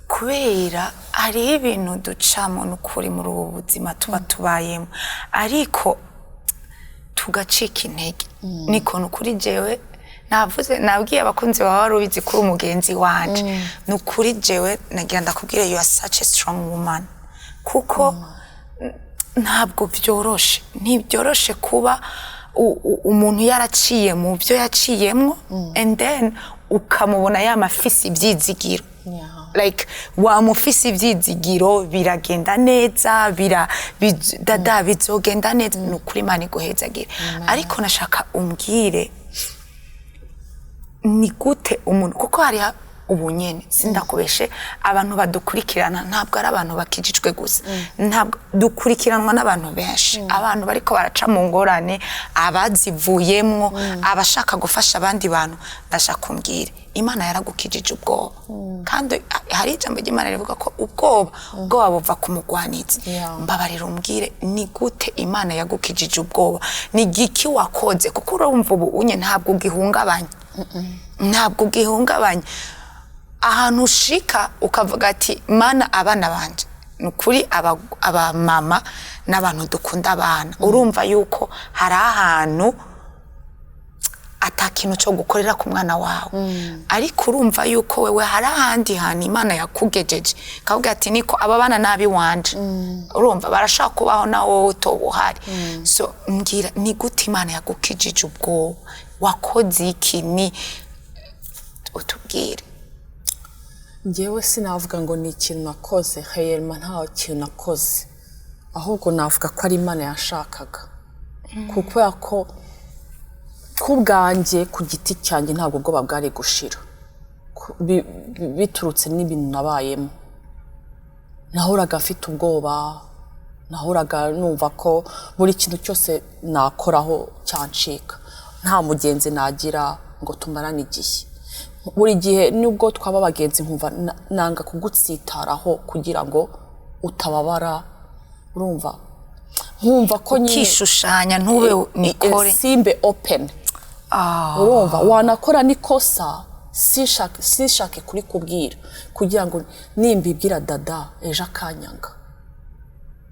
Speaker 2: kubera hariho ibintu ducamo n'ukuri muri ubu buzima tuba tubayemo, ariko tugacika intege. Niko nukuri, jewe navuze, nabwiye abakunzi bawe, wari ubizi kuri umugenzi wanje, ni ukuri jewe nagira ndakubwire, you are such a strong woman, kuko ntabwo byoroshe, ntibyoroshe kuba umuntu yaraciye mu byo yaciyemwo, and then ukamubona yamafise ibyizigiro, like wamufise ibyizigiro, biragenda neza, bira dada bizogenda neza. Ni ukuri, Imana iguhezagire. Ariko nashaka umbwire, ni gute umuntu, kuko hari ubu nyene sindakubeshe, abantu badukurikirana ntabwo ari abantu bakijijwe gusa, ntabwo dukurikiranwa n'abantu benshi, abantu bariko baraca mu ngorane, abazivuyemwo, abashaka gufasha abandi bantu. Ndashaka umbwire, Imana yaragukijije ubwoba, kandi hari ijambo ry'Imana rivuga ko ubwoba buva ku mugwanizi. Mbabarira umbwire, ni gute Imana yagukijije ubwoba? Ni giki wakoze? Kuko urumva ubu unye ntabwo ugihungabanya, ntabwo ugihungabanya ahantu ushika ukavuga ati: "Mana, abana banje." Ni ukuri, abamama n'abantu dukunda abana, urumva yuko hari ahantu ata kintu cyo gukorera ku mwana wawe, ariko urumva yuko wewe hari ahandi hantu Imana yakugejeje, kavuga ati: "Niko aba bana nabi wanje, urumva barashaka kubaho na wowe utoba uhari." So mbwira, ni gute Imana yagukijije ubwoba? Wakoze iki? Ni utubwire.
Speaker 3: Njyewe sinavuga ngo ni ikintu nakoze heyerima, nta kintu nakoze, ahubwo navuga ko ari Imana yashakaga, kubera ko ku bwanjye, ku giti cyanjye, ntabwo ubwoba bwari gushira. Biturutse n'ibintu nabayemo, nahoraga mfite ubwoba, nahoraga numva ko buri kintu cyose nakoraho cyancika, nta mugenzi nagira ngo tumarane igihe. Buri gihe nubwo twaba abagenzi, nkumva nanga kugutsitaraho kugira ngo utababara, urumva, nkumva ko nyine
Speaker 2: ukishushanya, ntube nikore.
Speaker 3: Simbe open, urumva, wanakora n'ikosa sinshake kurikubwira, kugira ngo nimbibwira dada ejo akanyanga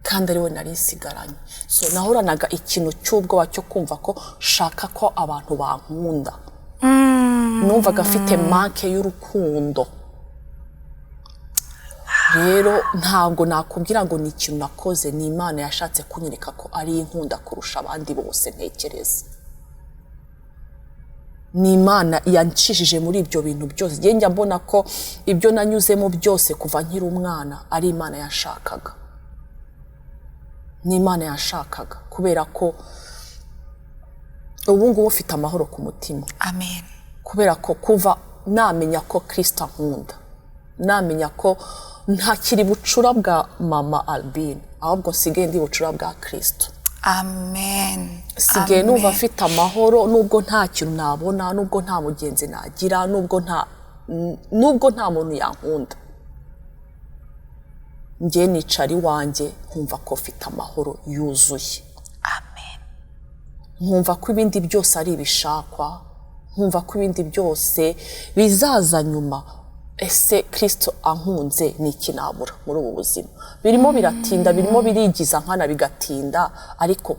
Speaker 3: kandi ariwe nari nsigaranye. So nahoranaga ikintu cy'ubwoba cyo kumva ko shaka ko abantu bankunda, numvaga afite manque y'urukundo. Rero ntabwo nakubwira ngo ni ikintu nakoze, ni Imana yashatse kunyereka ko ari inkunda kurusha abandi bose ntekereza. Ni Imana yancishije muri ibyo bintu byose. Njye njya mbona ko ibyo nanyuzemo byose kuva nkiri umwana ari Imana yashakaga, ni Imana yashakaga, kubera ko ubu ngubu mfite amahoro ku mutima,
Speaker 2: Amen.
Speaker 3: kubera ko kuva namenya ko Kirisita ankunda, namenya ko ntakiri bucura bwa mama Albine, ahubwo nsigaye ndi bucura bwa Kirisito,
Speaker 2: Amen.
Speaker 3: sigaye numva
Speaker 2: Amen.
Speaker 3: mfite amahoro, nubwo nta kintu nabona, nubwo nta mugenzi nagira, nubwo nta muntu yankunda, njye nicara iwanjye nkumva ko mfite amahoro yuzuye.
Speaker 2: Amen.
Speaker 3: Nkumva ko ibindi byose ari ibishakwa, nkumva ko ibindi byose bizaza nyuma. Ese Kirisito ankunze, ni iki nabura muri ubu buzima? Birimo biratinda, birimo birigiza nkana bigatinda, ariko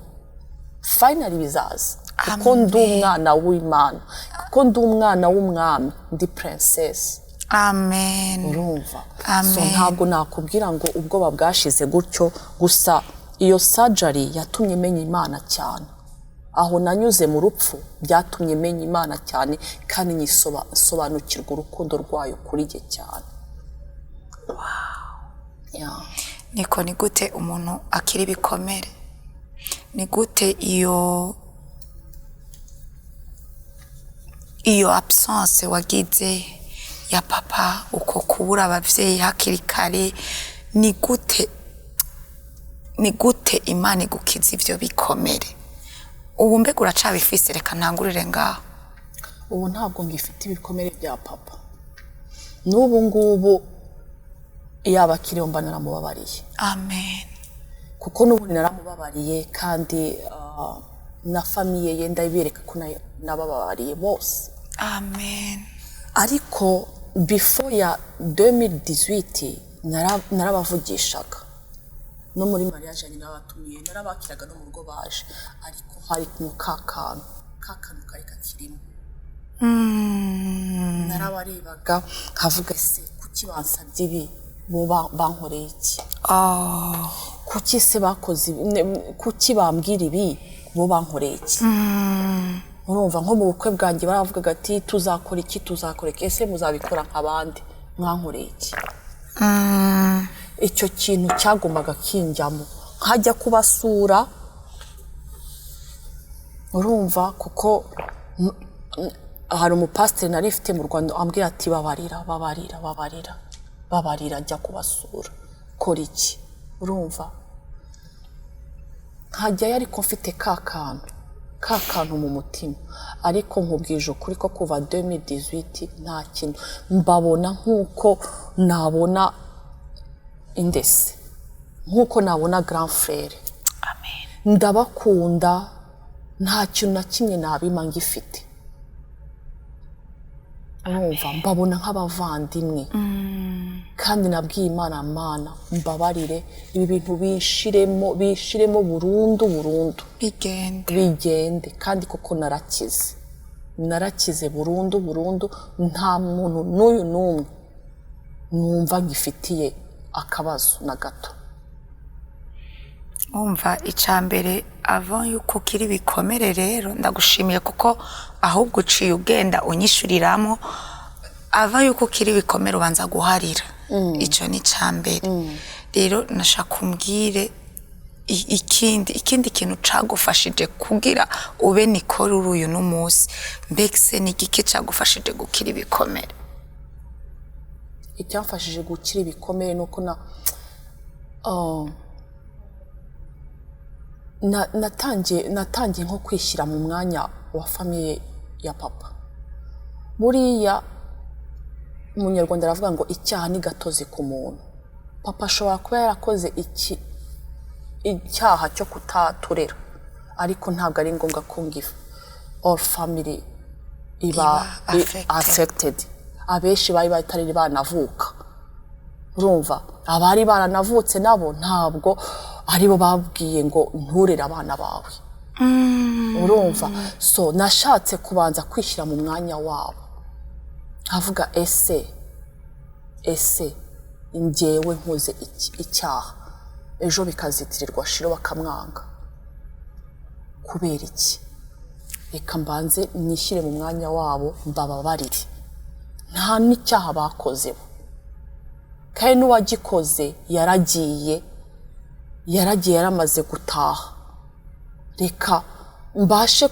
Speaker 3: finally bizaza, kuko ndi
Speaker 2: Amen.
Speaker 3: umwana w'Imana, kuko ndi umwana w'umwami, ndi princess.
Speaker 2: Amen.
Speaker 3: Urumva?
Speaker 2: Amen.
Speaker 3: So ntabwo nakubwira ngo ubwoba bwashize gutyo gusa. Iyo surgery yatumye menya Imana cyane. Aho nanyuze mu rupfu byatumye menya Imana cyane, kandi nsobanukirwa urukundo rwayo kuri jye cyane. Yeah.
Speaker 2: Niko, ni gute umuntu akira ibikomere? Ni gute iyo absence wagize ya papa, uko kubura abavyeyi hakiri kare, ni gute Imana igukiza ivyo bikomere? Ubu mbega uracabifise? Reka ntangurire ngaho.
Speaker 3: Ubu ntabwo ngifite ibikomere bya papa. N'ubu ngubu yaba akiriho mba naramubabariye,
Speaker 2: Amen.
Speaker 3: kuko n'ubundi naramubabariye, kandi na famille ye ndabereka ko nabababariye bose.
Speaker 2: Amen.
Speaker 3: Ariko before ya 2018 narabavugishaga, no muri mariage yanjye narabatumiye, narabakiraga no mu rugo baje, ariko hari mu ka kantu kari kakirimo. Narabarebaga nkavuga: "Ese kuki bansabye ibi? Bo bankoreye iki?"
Speaker 2: Oh.
Speaker 3: Kuki se bakoze ibi? Kuki bambwira ibi? Bo bankoreye iki? Urumva, nko mu bukwe bwanjye baravugaga ati: "Tuzakora iki, tuzakora iki." Ese muzabikora nk'abandi? Mwankoreye iki? Icyo kintu cyagombaga kinjyamo, nkajya kubasura, urumva, kuko hari umupasiteri nari mfite mu Rwanda ambwira ati: "Babarira, babarira, babarira, babarira, jya kubasura, kora iki." Urumva, nkajyayo ariko mfite ka kantu mu mutima. Ariko nkubwije ukuri ko kuva 2018 nta kintu, mbabona nk'uko nabona indese, nk'uko nabona grand frère.
Speaker 2: Amen.
Speaker 3: Ndabakunda, nta kintu na kimwe nabima ngifite. Urumva, mbabona nk'abavandimwe. Kandi nabwiye Imana: "Mana, mbabarire, ibi bintu bishiremo, bishiremo burundu burundu."
Speaker 2: Bigende.
Speaker 3: Bigende. Kandi koko narakize, narakize burundu burundu. Nta muntu n'uyu n'umwe numva ngifitiye akabazo na gato.
Speaker 2: Wumva, icya mbere avant yuko ukira ibikomere rero, ndagushimiye kuko ahubwo uciye ugenda unyishyuriramo. Avant yuko ukira ibikomere ubanza guharira, icyo ni icya mbere. Rero nashaka umbwire ikindi kintu cagufashije kugira ube Nicole uri uyu n'umunsi. Mbese ni igiki cagufashije gukira ibikomere?
Speaker 3: Icyamfashije gukira ibikomere ni uko natangiye nko kwishyira mu mwanya wa famille ya papa. Buriya Umunyarwanda aravuga ngo icyaha ni gatozi ku muntu. Papa ashobora kuba yarakoze iki icyaha cyo kutaturera, ariko ntabwo ari ngombwa ko ngifa all family iba
Speaker 2: iba affected.
Speaker 3: Affected. Abenshi bari batari banavuka. Urumva, abari baranavutse nabo ntabwo aribo babwiye ngo nturere abana bawe. Urumva, so nashatse kubanza kwishyira mu mwanya wabo, nkavuga: Ese njyewe nkoze icyaha, ejo bikazitirirwa Shiro bakamwanga kubera iki? Reka mbanze nishyire mu mwanya wabo, mbababarire. Nta n'icyaha bakoze bo, kandi n'uwagikoze yaragiye, yaragiye, yaramaze gutaha. Reka mbashe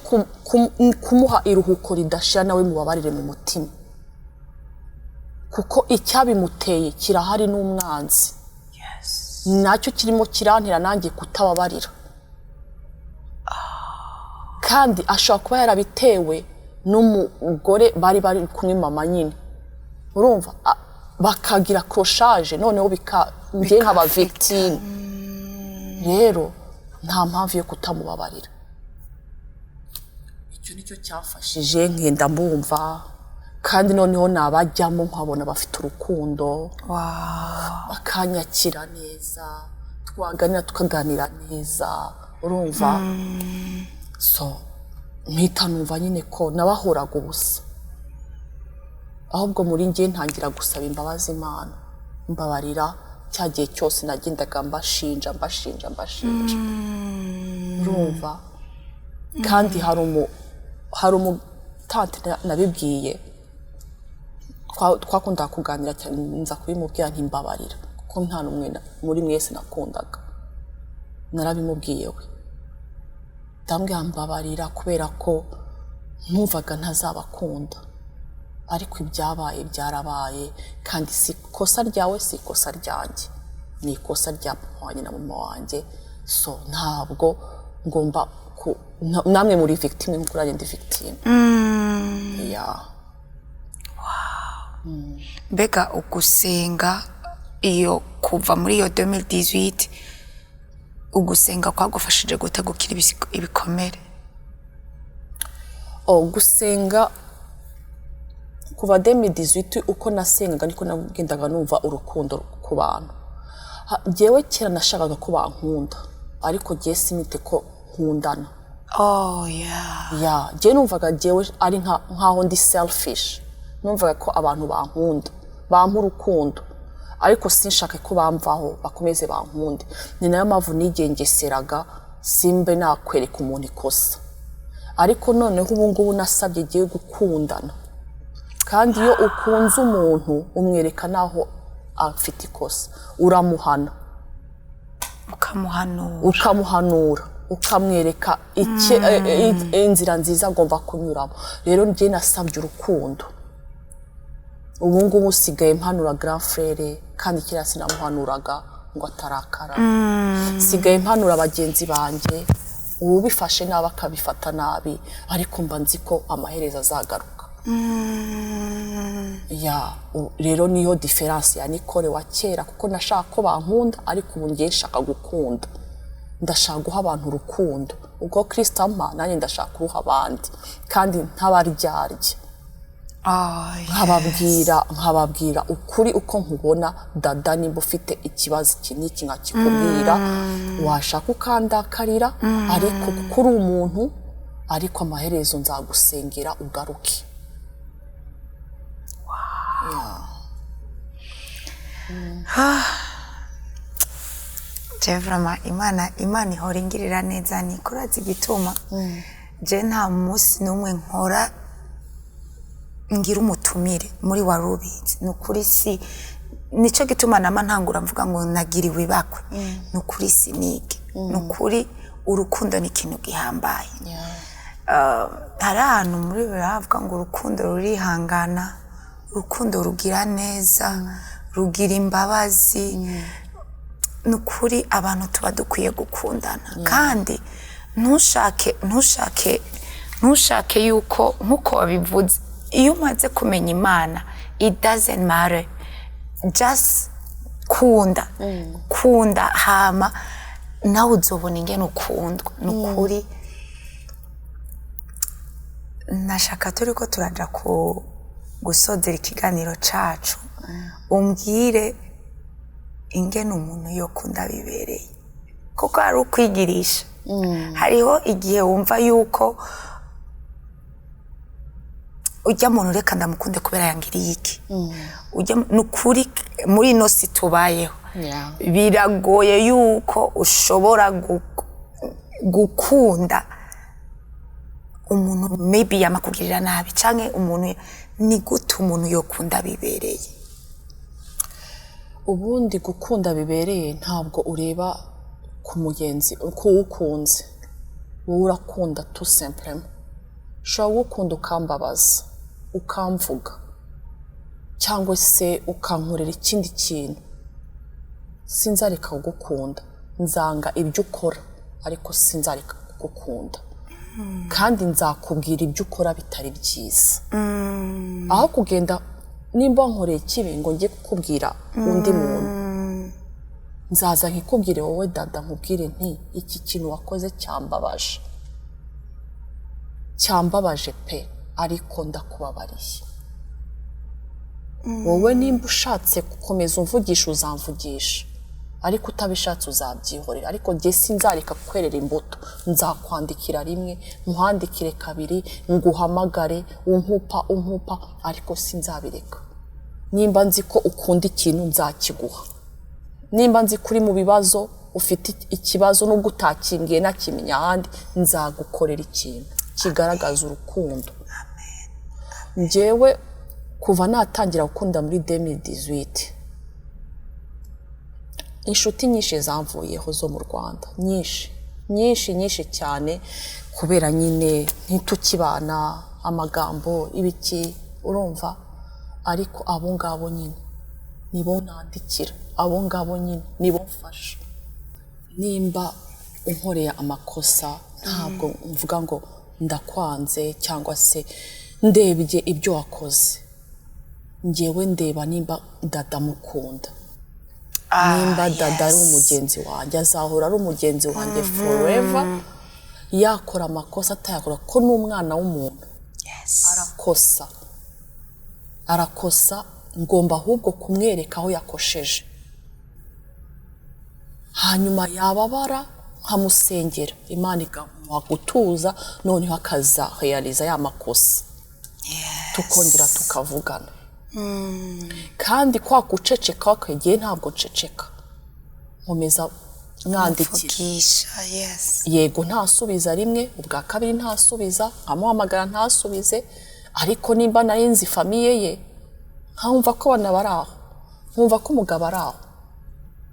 Speaker 3: kumuha iruhuko ridashira, nawe mubabarire mu mutima, kuko icyabimuteye kirahari n'umwanzi nacyo kirimo kirantera nanjye kutababarira." Kandi ashobora kuba yarabitewe n'umugore bari kumwe, mama nyine. Urumva, bakagira accrochage, noneho bika njye nkaba victime. Rero nta mpamvu yo kutamubabarira. Icyo nicyo cyafashije, nkenda mbumva, kandi noneho nabajyamo nkabona bafite urukundo, bakanyakira neza, twaganira tukaganira neza. Urumva, so mpita numva nyine ko nabahoraga ubusa, ahubwo muri njye ntangira gusaba imbabazi Imana: "Mbabarira cya gihe cyose nagendaga mbashinja, mbashinja, mbashinja." Urumva, kandi hari umutante nabibwiye, twakundaga kuganira cyane. Nza kubimubwira nti: "Mbabarira, kuko nta n'umwe muri mwese nakundaga." Narabimubwiye we, ndambwira: "Mbabarira kubera ko numvaga ntazabakunda, ariko ibyabaye byarabaye, kandi si ikosa ryawe, si ikosa ryanjye, ni ikosa rya papa wanjye na mama wanjye. So ntabwo ngomba namwe muri victime nkuko nanjye ndi victime." Yeah.
Speaker 2: Mbega ugusenga, iyo kuva muri iyo 2018, ugusenga kwagufashije gute gukira ibikomere?
Speaker 3: Oh, gusenga. Kuva 2018, uko nasengaga niko nagendaga numva urukundo ku bantu. Njyewe kera nashakaga ko bankunda, ariko njyewe sinite ko nkundana.
Speaker 2: Oh yeah.
Speaker 3: Ya, njyewe numvaga njyewe ari nkaho ndi selfish. Numvaga ko abantu bankunda, bampa urukundo, ariko sinshake ko bamvaho, bakomeze bankunde. Ni nayo mpamvu nigengeseraga, simbe nakwereka umuntu ikosa. Ariko noneho ubu ngubu nasabye igiye gukundana, kandi iyo ukunze umuntu umwereka n'aho afite ikosa, uramuhana.
Speaker 2: Ukamuhanura.
Speaker 3: Ukamuhanura, ukamwereka inzira nziza agomba kunyuramo. Rero njye nasabye urukundo. Ubu ngubu usigaye mpanura grand frère, kandi kera sinamuhanuraga ngo atarakara. Sigaye mpanura bagenzi banjye, ubu bifashe nabi akabifata nabi, ariko mba nzi ko amaherezo azagaruka. Ya, rero niyo différence ya Nicole wa kera, kuko nashaka ko bankunda, ariko ubu ngiye nshaka gukunda, ndashaka guha abantu urukundo. Ubwo Kristo ampa, nanjye ndashaka kuruha abandi, kandi ntabaryarya.
Speaker 2: Oh,
Speaker 3: Nkababwira ukuri uko nkubona. Dada, nimba ufite ikibazo iki n'iki, nkakikubwira, washaka ukandakarira, ariko kuko uri umuntu, ariko amaherezo nzagusengera ugaruke. Yeah.
Speaker 2: Je vraiment, Imana ihora ingirira neza. Ni kurazi igituma je nta munsi n'umwe nkora ngira umutumire muri Warubizi. Ni ukuri, si nicyo gituma nama ntangura mvuga ngo nagiriwe ibakwe. Ni ukuri, sinige, ni ukuri, urukundo ni ikintu gihambaye. Hari ahantu muri biravuga ngo urukundo rurihangana, urukundo rugira neza, rugira imbabazi. Ni ukuri, abantu tuba dukwiye gukundana, kandi ntushake yuko, nk'uko wabivuze, iyo umaze kumenya Imana, it doesn't matter, just kunda, kunda, hama nawe uzobona ingene ukundwa. Ni ukuri, nashaka turi ko turaja ku gusozera ikiganiro cacu, umbwire ingene umuntu yokunda bibereye, kuko hari ukwigirisha, hariho igihe wumva yuko ujya muntu reka ndamukunde kubera yangiriye iki. Ujya ni ukuri, muri ino si tubayeho, biragoye yuko ushobora gukunda umuntu maybe yamakugirira nabi, canke umuntu. Ni gute umuntu yokunda bibereye?
Speaker 3: Ubundi gukunda bibereye, ntabwo ureba ku mugenzi uko uwukunze, wowe urakunda tout simplement. Ushobora gukunda ukambabaza, ukamvuga, cyangwa se ukankorera ikindi kintu, sinzareka kugukunda. Nzanga ibyo ukora, ariko sinzareka kugukunda, kandi nzakubwira ibyo ukora bitari byiza, aho kugenda nimba nkoreye ikibi ngo njye kukubwira undi muntu. Nzaza nkikubwire wowe dada, nkubwire nti iki kintu wakoze cyambabaje, cyambabaje pe, ariko ndakubabariye. Wowe nimba ushatse gukomeza umvugisha, uzamvugisha, ariko utabishatse uzabyihorera. Ariko njye sinzareka kukwerera imbuto. Nzakwandikira rimwe, nkwandikire kabiri, nguhamagare, unkupa unkupa, ariko sinzabireka. Nimba nzi ko ukunda ikintu, nzakiguha. Nimba nzi ko uri mu bibazo, ufite ikibazo, nubwo utakimbwiye nakimenya ahandi, nzagukorera ikintu kigaragaza urukundo. Njyewe kuva natangira gukunda muri 2018, inshuti nyinshi zamvuyeho zo mu Rwanda, nyinshi nyinshi nyinshi cyane, kubera nyine ntitukibana, amagambo, ibiki, urumva. Ariko abo ngabo nyine nibo nandikira, abo ngabo nyine nibo mfasha. Nimba unkoreye amakosa, ntabwo mvuga ngo ndakwanze cyangwa se ndebye ibyo wakoze. Ngewe ndeba nimba dada mukunda, nimba dada ari umugenzi wanjye, azahora ari umugenzi wanjye forever, yakora amakosa atayakora, ko n'umwana w'umuntu arakosa. Arakosa, ngomba ahubwo kumwereka aho yakosheje, hanyuma yababara nkamusengera, Imana ikamuha gutuza, noneho akazaheyariza ya makosa, tukongera tukavugana. Kandi kwa guceceka kwegiye, ntabwo nceceka, nkomeza mwandikira.
Speaker 2: Mvugisha, yes.
Speaker 3: Yego, ntasubiza rimwe, ubwa kabiri ntasubiza, nkamuhamagara ntasubize, ariko nimba nari nzi famille ye, nkumva ko abana bari aho, nkumva ko umugabo ari aho,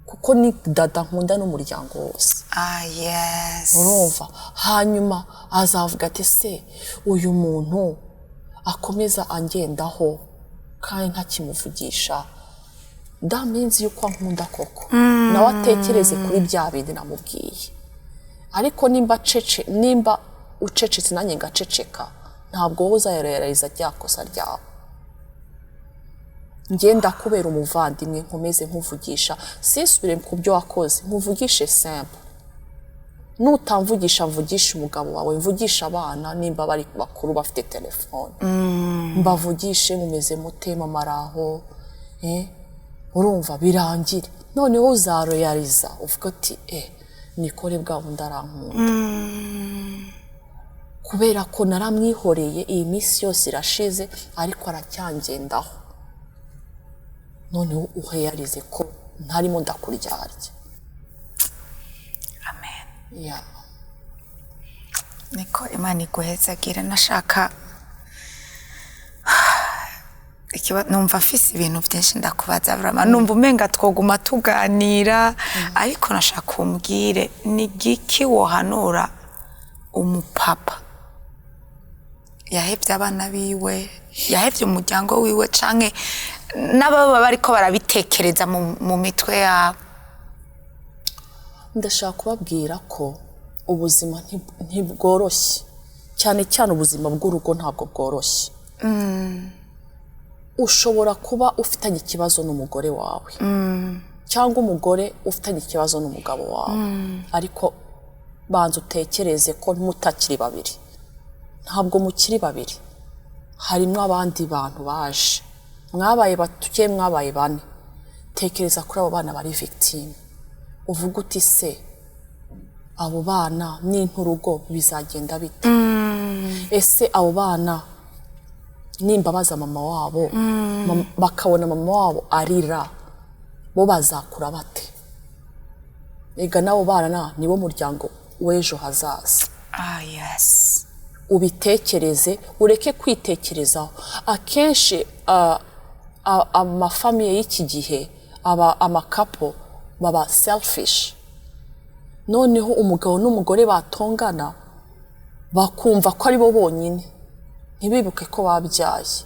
Speaker 3: kuko ni dada nkunda n'umuryango wose. Urumva, hanyuma azavuga ati: "Se uyu muntu akomeza angendaho kandi ntakimuvugisha, that yuko ankunda koko?" Nawe atekereze kuri bya bindi namubwiye. Ariko nimba ucecetse nanjye ngaceceka, ntabwo wowe uzayarayariza rya kosa ryawe. Ngenda kubera umuvandimwe, nkomeze nkuvugisha, sinsubire ku byo wakoze, nkuvugishe simple. Nutamvugisha, mvugishe umugabo wawe, mvugishe abana nimba bari bakuru bafite telefone, mbavugishe: "Mumeze mute? Mama araho?" Urumva, birangire. Noneho uzaroyariza uvuga uti: "Eh, nikore bwa bundi arankunda, kubera ko naramwihoreye, iyi minsi yose irashize ariko aracyangendaho." Noneho uheyarize ko ntarimo ndakuryarya.
Speaker 2: Amen.
Speaker 3: Yeah.
Speaker 2: Niko Imana iguhezagira. Nashaka numva mfise ibintu byinshi ndakubaza, vraiment numva umenga twoguma tuganira, ariko nashaka umbwire: ni giki wohanura umupapa yahevye abana biwe, yahevye umuryango wiwe, canke n'ababa bariko barabitekereza mu mitwe yabo?
Speaker 3: Ndashaka kubabwira ko ubuzima ntibworoshye, cyane cyane ubuzima bw'urugo ntabwo bworoshye. Ushobora kuba ufitanye ikibazo n'umugore wawe, cyangwa umugore ufitanye ikibazo n'umugabo wawe, ariko banza utekereze ko mutakiri babiri. Ntabwo mukiri babiri, harimo abandi bantu baje. Mwabaye batuke, mwabaye bane. Tekereza kuri abo bana bari victime, uvuga uti: "Se abo bana n'inturugo bizagenda bite? Ese abo bana nimbabaza mama wabo, bakabona mama wabo arira, bo bazakura bate?" Ega n'abo bana nibo muryango w'ejo hazaza. Ubitekereze, ureke kwitekerezaho. Akenshi amafamille y'iki gihe aba amacouple baba selfish. Noneho umugabo n'umugore batongana, bakumva ko ari bo bonyine, ntibibuke ko babyaye.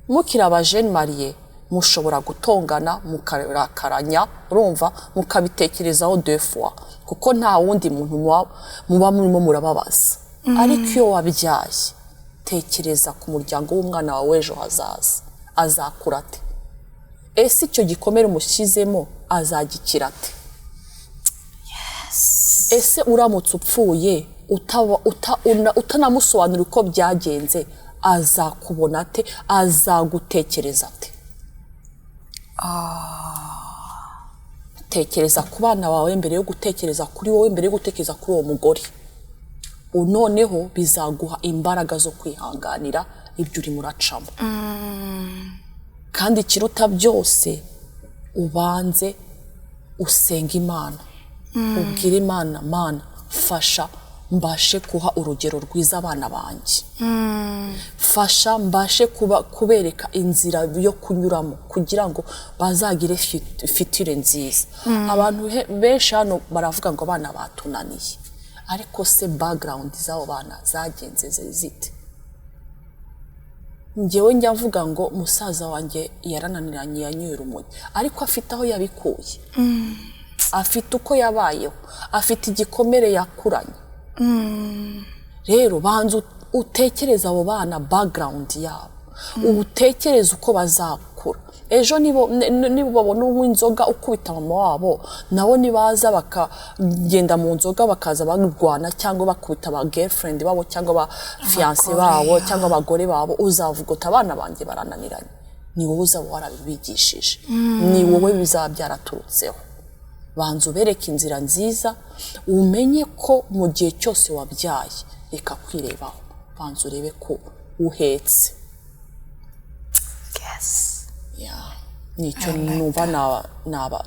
Speaker 3: Mukiri abajeunes mariés mushobora gutongana, mukarakaranya, urumva, mukabitekerezaho deux fois, kuko nta wundi muntu muba murimo murababaza. Ariko iyo wabyaye, tekereza ku muryango w'umwana wawe w'ejo hazaza. Azakura ate? Ese icyo gikomere umushyizemo azagikira ate? Ese uramutse upfuye utanamusobanurira uko byagenze, azakubona ate? Azagutekereza ate? Tekereza ku bana bawe mbere yo gutekereza kuri wowe, mbere yo gutekereza kuri uwo mugore. Noneho bizaguha imbaraga zo kwihanganira ibyo urimo uracamo. Kandi ikiruta byose, ubanze usenga Imana, ubwire Imana: "Mana, fasha mbashe guha urugero rwiza abana banjye, fasha mbashe kubereka inzira yo kunyuramo kugira ngo bazagire future nziza." Abantu benshi hano baravuga ngo abana batunaniye, ariko se background z'abo bana zagenze zite? Njyewe njya mvuga ngo musaza wanjye yarananiranye, yanyoye urumogi, ariko afite aho yabikuye, afite uko yabayeho, afite igikomere yakuranye. Rero banza utekereze abo bana, background yabo, utekereze uko bazakura ejo. Nibo babona unywa inzoga ukubita mama wabo, nabo nibaza bakagenda mu nzoga, bakaza barwana cyangwa bakubita ba girlfriend babo cyangwa ba fiancé
Speaker 2: Abagore,
Speaker 3: babo cyangwa abagore babo, uzavuga uti: "Abana banjye barananiranye." Ni wowe uzaba warabibigishije, ni wowe bizaba byaraturutseho. Banza ubereke inzira nziza, umenye ko mu gihe cyose wabyaye, reka kwirebaho, banza urebe ko uhetse. Yeah. Nicyo numva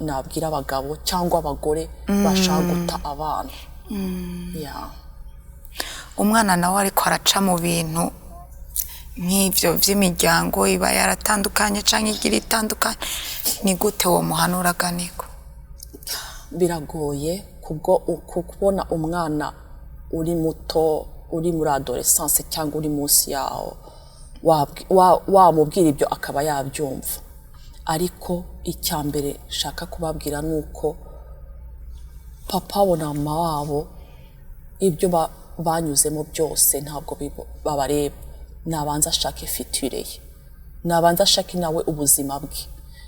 Speaker 3: nabwira abagabo cyangwa abagore bashaka guta abana. Yeah.
Speaker 2: Umwana nawe ariko araca mu bintu nk'ibyo by'imiryango iba yaratandukanye cyangwa igira itandukanye, ni gute uwo muhanuraga niko?
Speaker 3: Biragoye kubwo kubona umwana uri muto, uri muri adolescence cyangwa uri munsi yawo, wamubwira ibyo akaba yabyumva. Ariko icya mbere nshaka kubabwira ni uko papa wabo na mama wabo, ibyo banyuzemo byose ntabwo babareba. Nabanza ashake future ye, nabanza ashake nawe ubuzima bwe,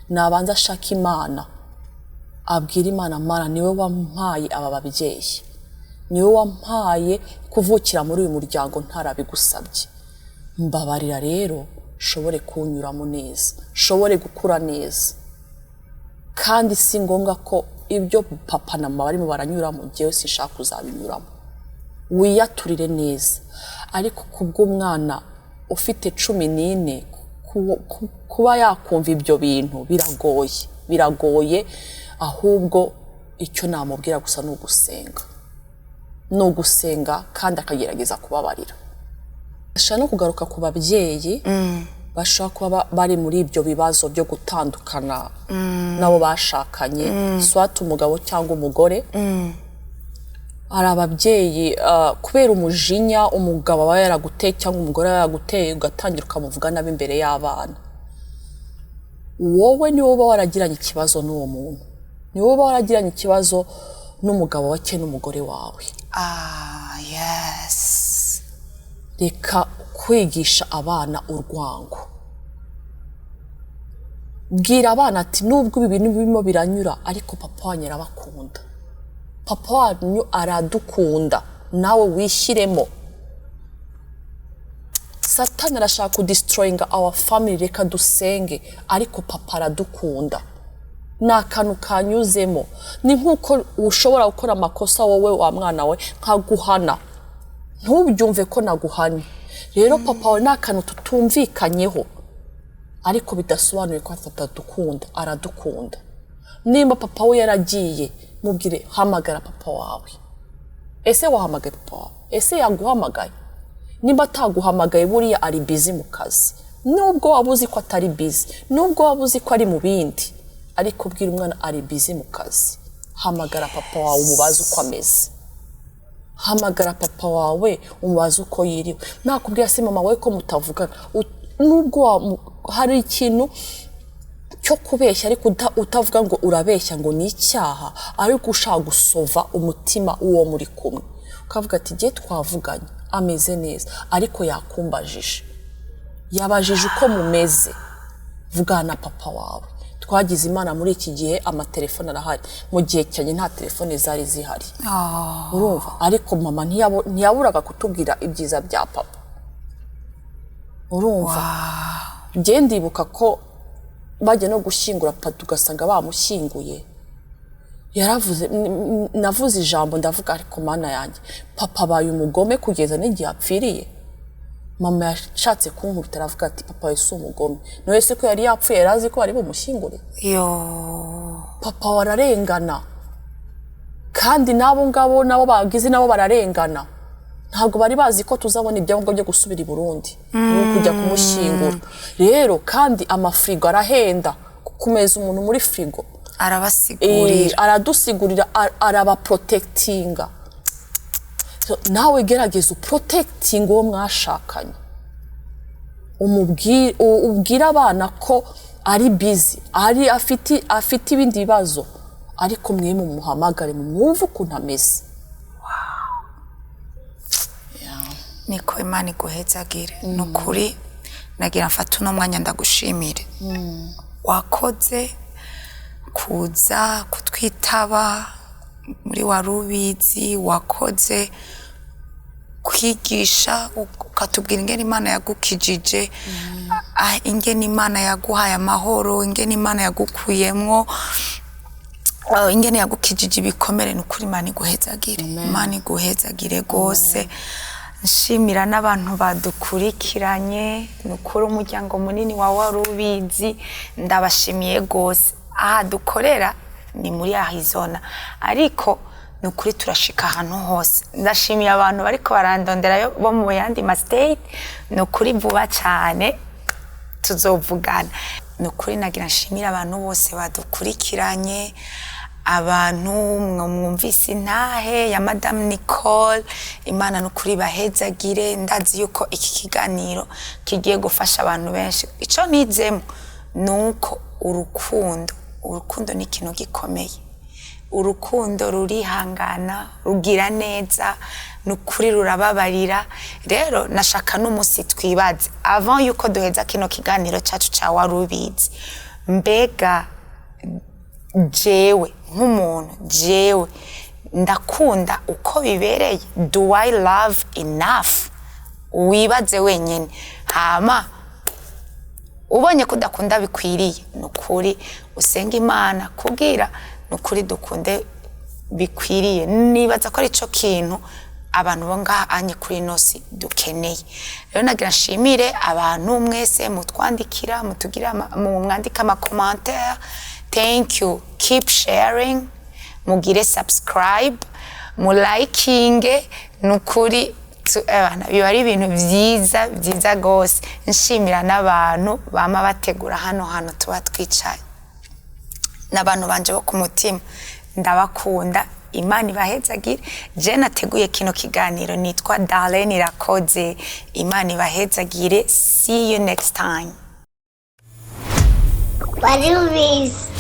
Speaker 3: nabanza ashake Imana, abwira Imana: "Mana, niwe wampaye aba babyeyi, niwe wampaye kuvukira muri uyu muryango ntarabigusabye. Mbabarira rero nshobore kuwunyuramo neza, nshobore gukura neza." Kandi si ngombwa ko ibyo papa na mama barimo baranyuramo njyewe sinshaka kuzabinyuramo. Wiyaturire neza. Ariko kubw'umwana ufite 14 kuba yakumva ibyo bintu biragoye, biragoye. Ahubwo icyo namubwira gusa ni ugusenga, ni ugusenga kandi akagerageza kubabarira. Ashobora no kugaruka ku babyeyi bashobora kuba bari muri ibyo bibazo byo gutandukana n'abo bashakanye, soit umugabo cyangwa umugore. Hari ababyeyi, kubera umujinya umugabo aba yaraguteye cyangwa umugore aba yaraguteye, ugatangira ukamuvuga nabi imbere y'abana. Wowe niwe uba waragiranye ikibazo n'uwo muntu, niwe uba waragiranye ikibazo n'umugabo wawe cyangwa n'umugore wawe.
Speaker 2: Ah, yes.
Speaker 3: Reka kwigisha abana urwango. Bwira abana ati: "Nubwo ibi bintu birimo biranyura, ariko papa wanyu arabakunda, papa wanyu aradukunda." Nawe wishyiremo. Satani arashaka kudestroyinga our family, reka dusenge, ariko papa aradukunda, ni akantu kanyuzemo. Ni nk'uko ushobora gukora amakosa wowe wa mwana we nkaguhana, ntubyumve ko naguhanye. Rero papa wawe ni akantu tutumvikanyeho, ariko bidasobanuye ko atadukunda, aradukunda. Nimba papa we yaragiye, mubwire: "Hamagara papa wawe." Ese wahamagaye papa wawe? Ese yaguhamagaye? Nimba ataguhamagaye, buriya ari busy mu kazi. Nubwo waba uzi ko atari busy, nubwo waba uzi ko ari mu bindi, ariko bwira umwana: "Ari busy mu kazi. Hamagara papa wawe umubaze uko ameze, hamagara papa wawe umubaze uko yiriwe." Nakubwira: "Se mama we ko mutavugana?" Nubwo hari ikintu cyo kubeshya, ariko utavuga ngo urabeshya ngo ni icyaha, ariko ushaka gusova umutima w'uwo muri kumwe, ukavuga ati: "Igihe twavuganye ameze neza, ariko yakumbajije, yabajije uko mumeze." Vugana na papa wawe. Twagize Imana muri iki gihe amatelefone arahari, mu gihe cyanjye nta telefone zari zihari, urumva? Ariko mama ntiyaburaga kutubwira ibyiza bya papa, urumva? Njye ndibuka ko bajya no gushyingura papa, tugasanga bamushyinguye, yaravuze, navuze ijambo ndavuga: "Ariko Mana yanjye, papa abaye umugome kugeza n'igihe apfiriye." Mama yashatse kunkubita, aravuga ati: "Papa we si umugome, none se ko yari yapfuye yari azi ko bari bumushyingure?"
Speaker 2: Yo.
Speaker 3: Papa wararengana, kandi n'abo ngabo nabo bagize nabo bararengana. Ntabwo bari bazi ko tuzabona ibyangombwa byo gusubira i Burundi no kujya kumushyingura. Rero kandi amafirigo arahenda, kumeza umuntu muri firigo.
Speaker 2: Arabasigurira.
Speaker 3: Aradusigurira, arabaprotectinga. So, nawe gerageza uprotectinga uwo mwashakanye, ubwire abana ko ari busy, ari afite ibindi bibazo, ariko mwe mumuhamagare mumwumve ukuntu ameze. Yeah.
Speaker 2: Niko, Imana iguhezagire. Ni ukuri nagira mfate uno mwanya ndagushimire, wakoze kuza kutwitaba muri Wari Ubizi, wakoze. kwigisha, ukatubwira ingene Imana yagukijije, ingene Imana yaguhaye amahoro, ingene Imana yagukuyemwo, ingene yagukijije ibikomere. Ni ukuri Imana iguhezagire, Imana iguhezagire rwose. Nshimira n'abantu badukurikiranye. Ni ukuri umuryango munini wa Wari Ubizi, ndabashimiye rwose. Aha dukorera ni muri Arizona, ariko ni ukuri turashika ahantu hose. Ndashimiye abantu bariko barandondera bo mu yandi ma state. Ni ukuri vuba cyane tuzovugana. Ni ukuri nagira nshimire abantu bose badukurikiranye, abantu mwumvise intahe ya Madamu Nicole. Imana ni ukuri bahezagire. Ndazi yuko iki kiganiro kigiye gufasha abantu benshi. Icyo nizemo ni uko urukundo ni ikintu gikomeye. Urukundo rurihangana, rugira neza, ni ukuri rurababarira. Rero nashaka n'umunsi twibaze, avant yuko duheza kino kiganiro cyacu cya Wari Ubizi, mbega jewe nk'umuntu, jewe ndakunda uko bibereye? Do I love enough? Wibaze wenyine. Hama ubonye ko udakunda bikwiriye, ni ukuri usenga Imana kubwira, ni ukuri dukunde bikwiriye. Nibaza ko ari cyo kintu abantu bo ngaha anye kuri ino si dukeneye. Rero nagira nshimire abantu mwese mutwandikira, mutugira mwandika ama commentaire. Thank you, keep sharing, mugire subscribe, mulayikinge. Ni ukuri biba ari ibintu byiza byiza rwose. Nshimira n'abantu bama bategura hano hantu tuba twicaye, n'abantu banje bo ku mutima, ndabakunda. Imana ibahezagire. Je nateguye kino kiganiro nitwa Darlene Irakoze. Imana ibahezagire. See you next time.
Speaker 1: Wari Ubizi.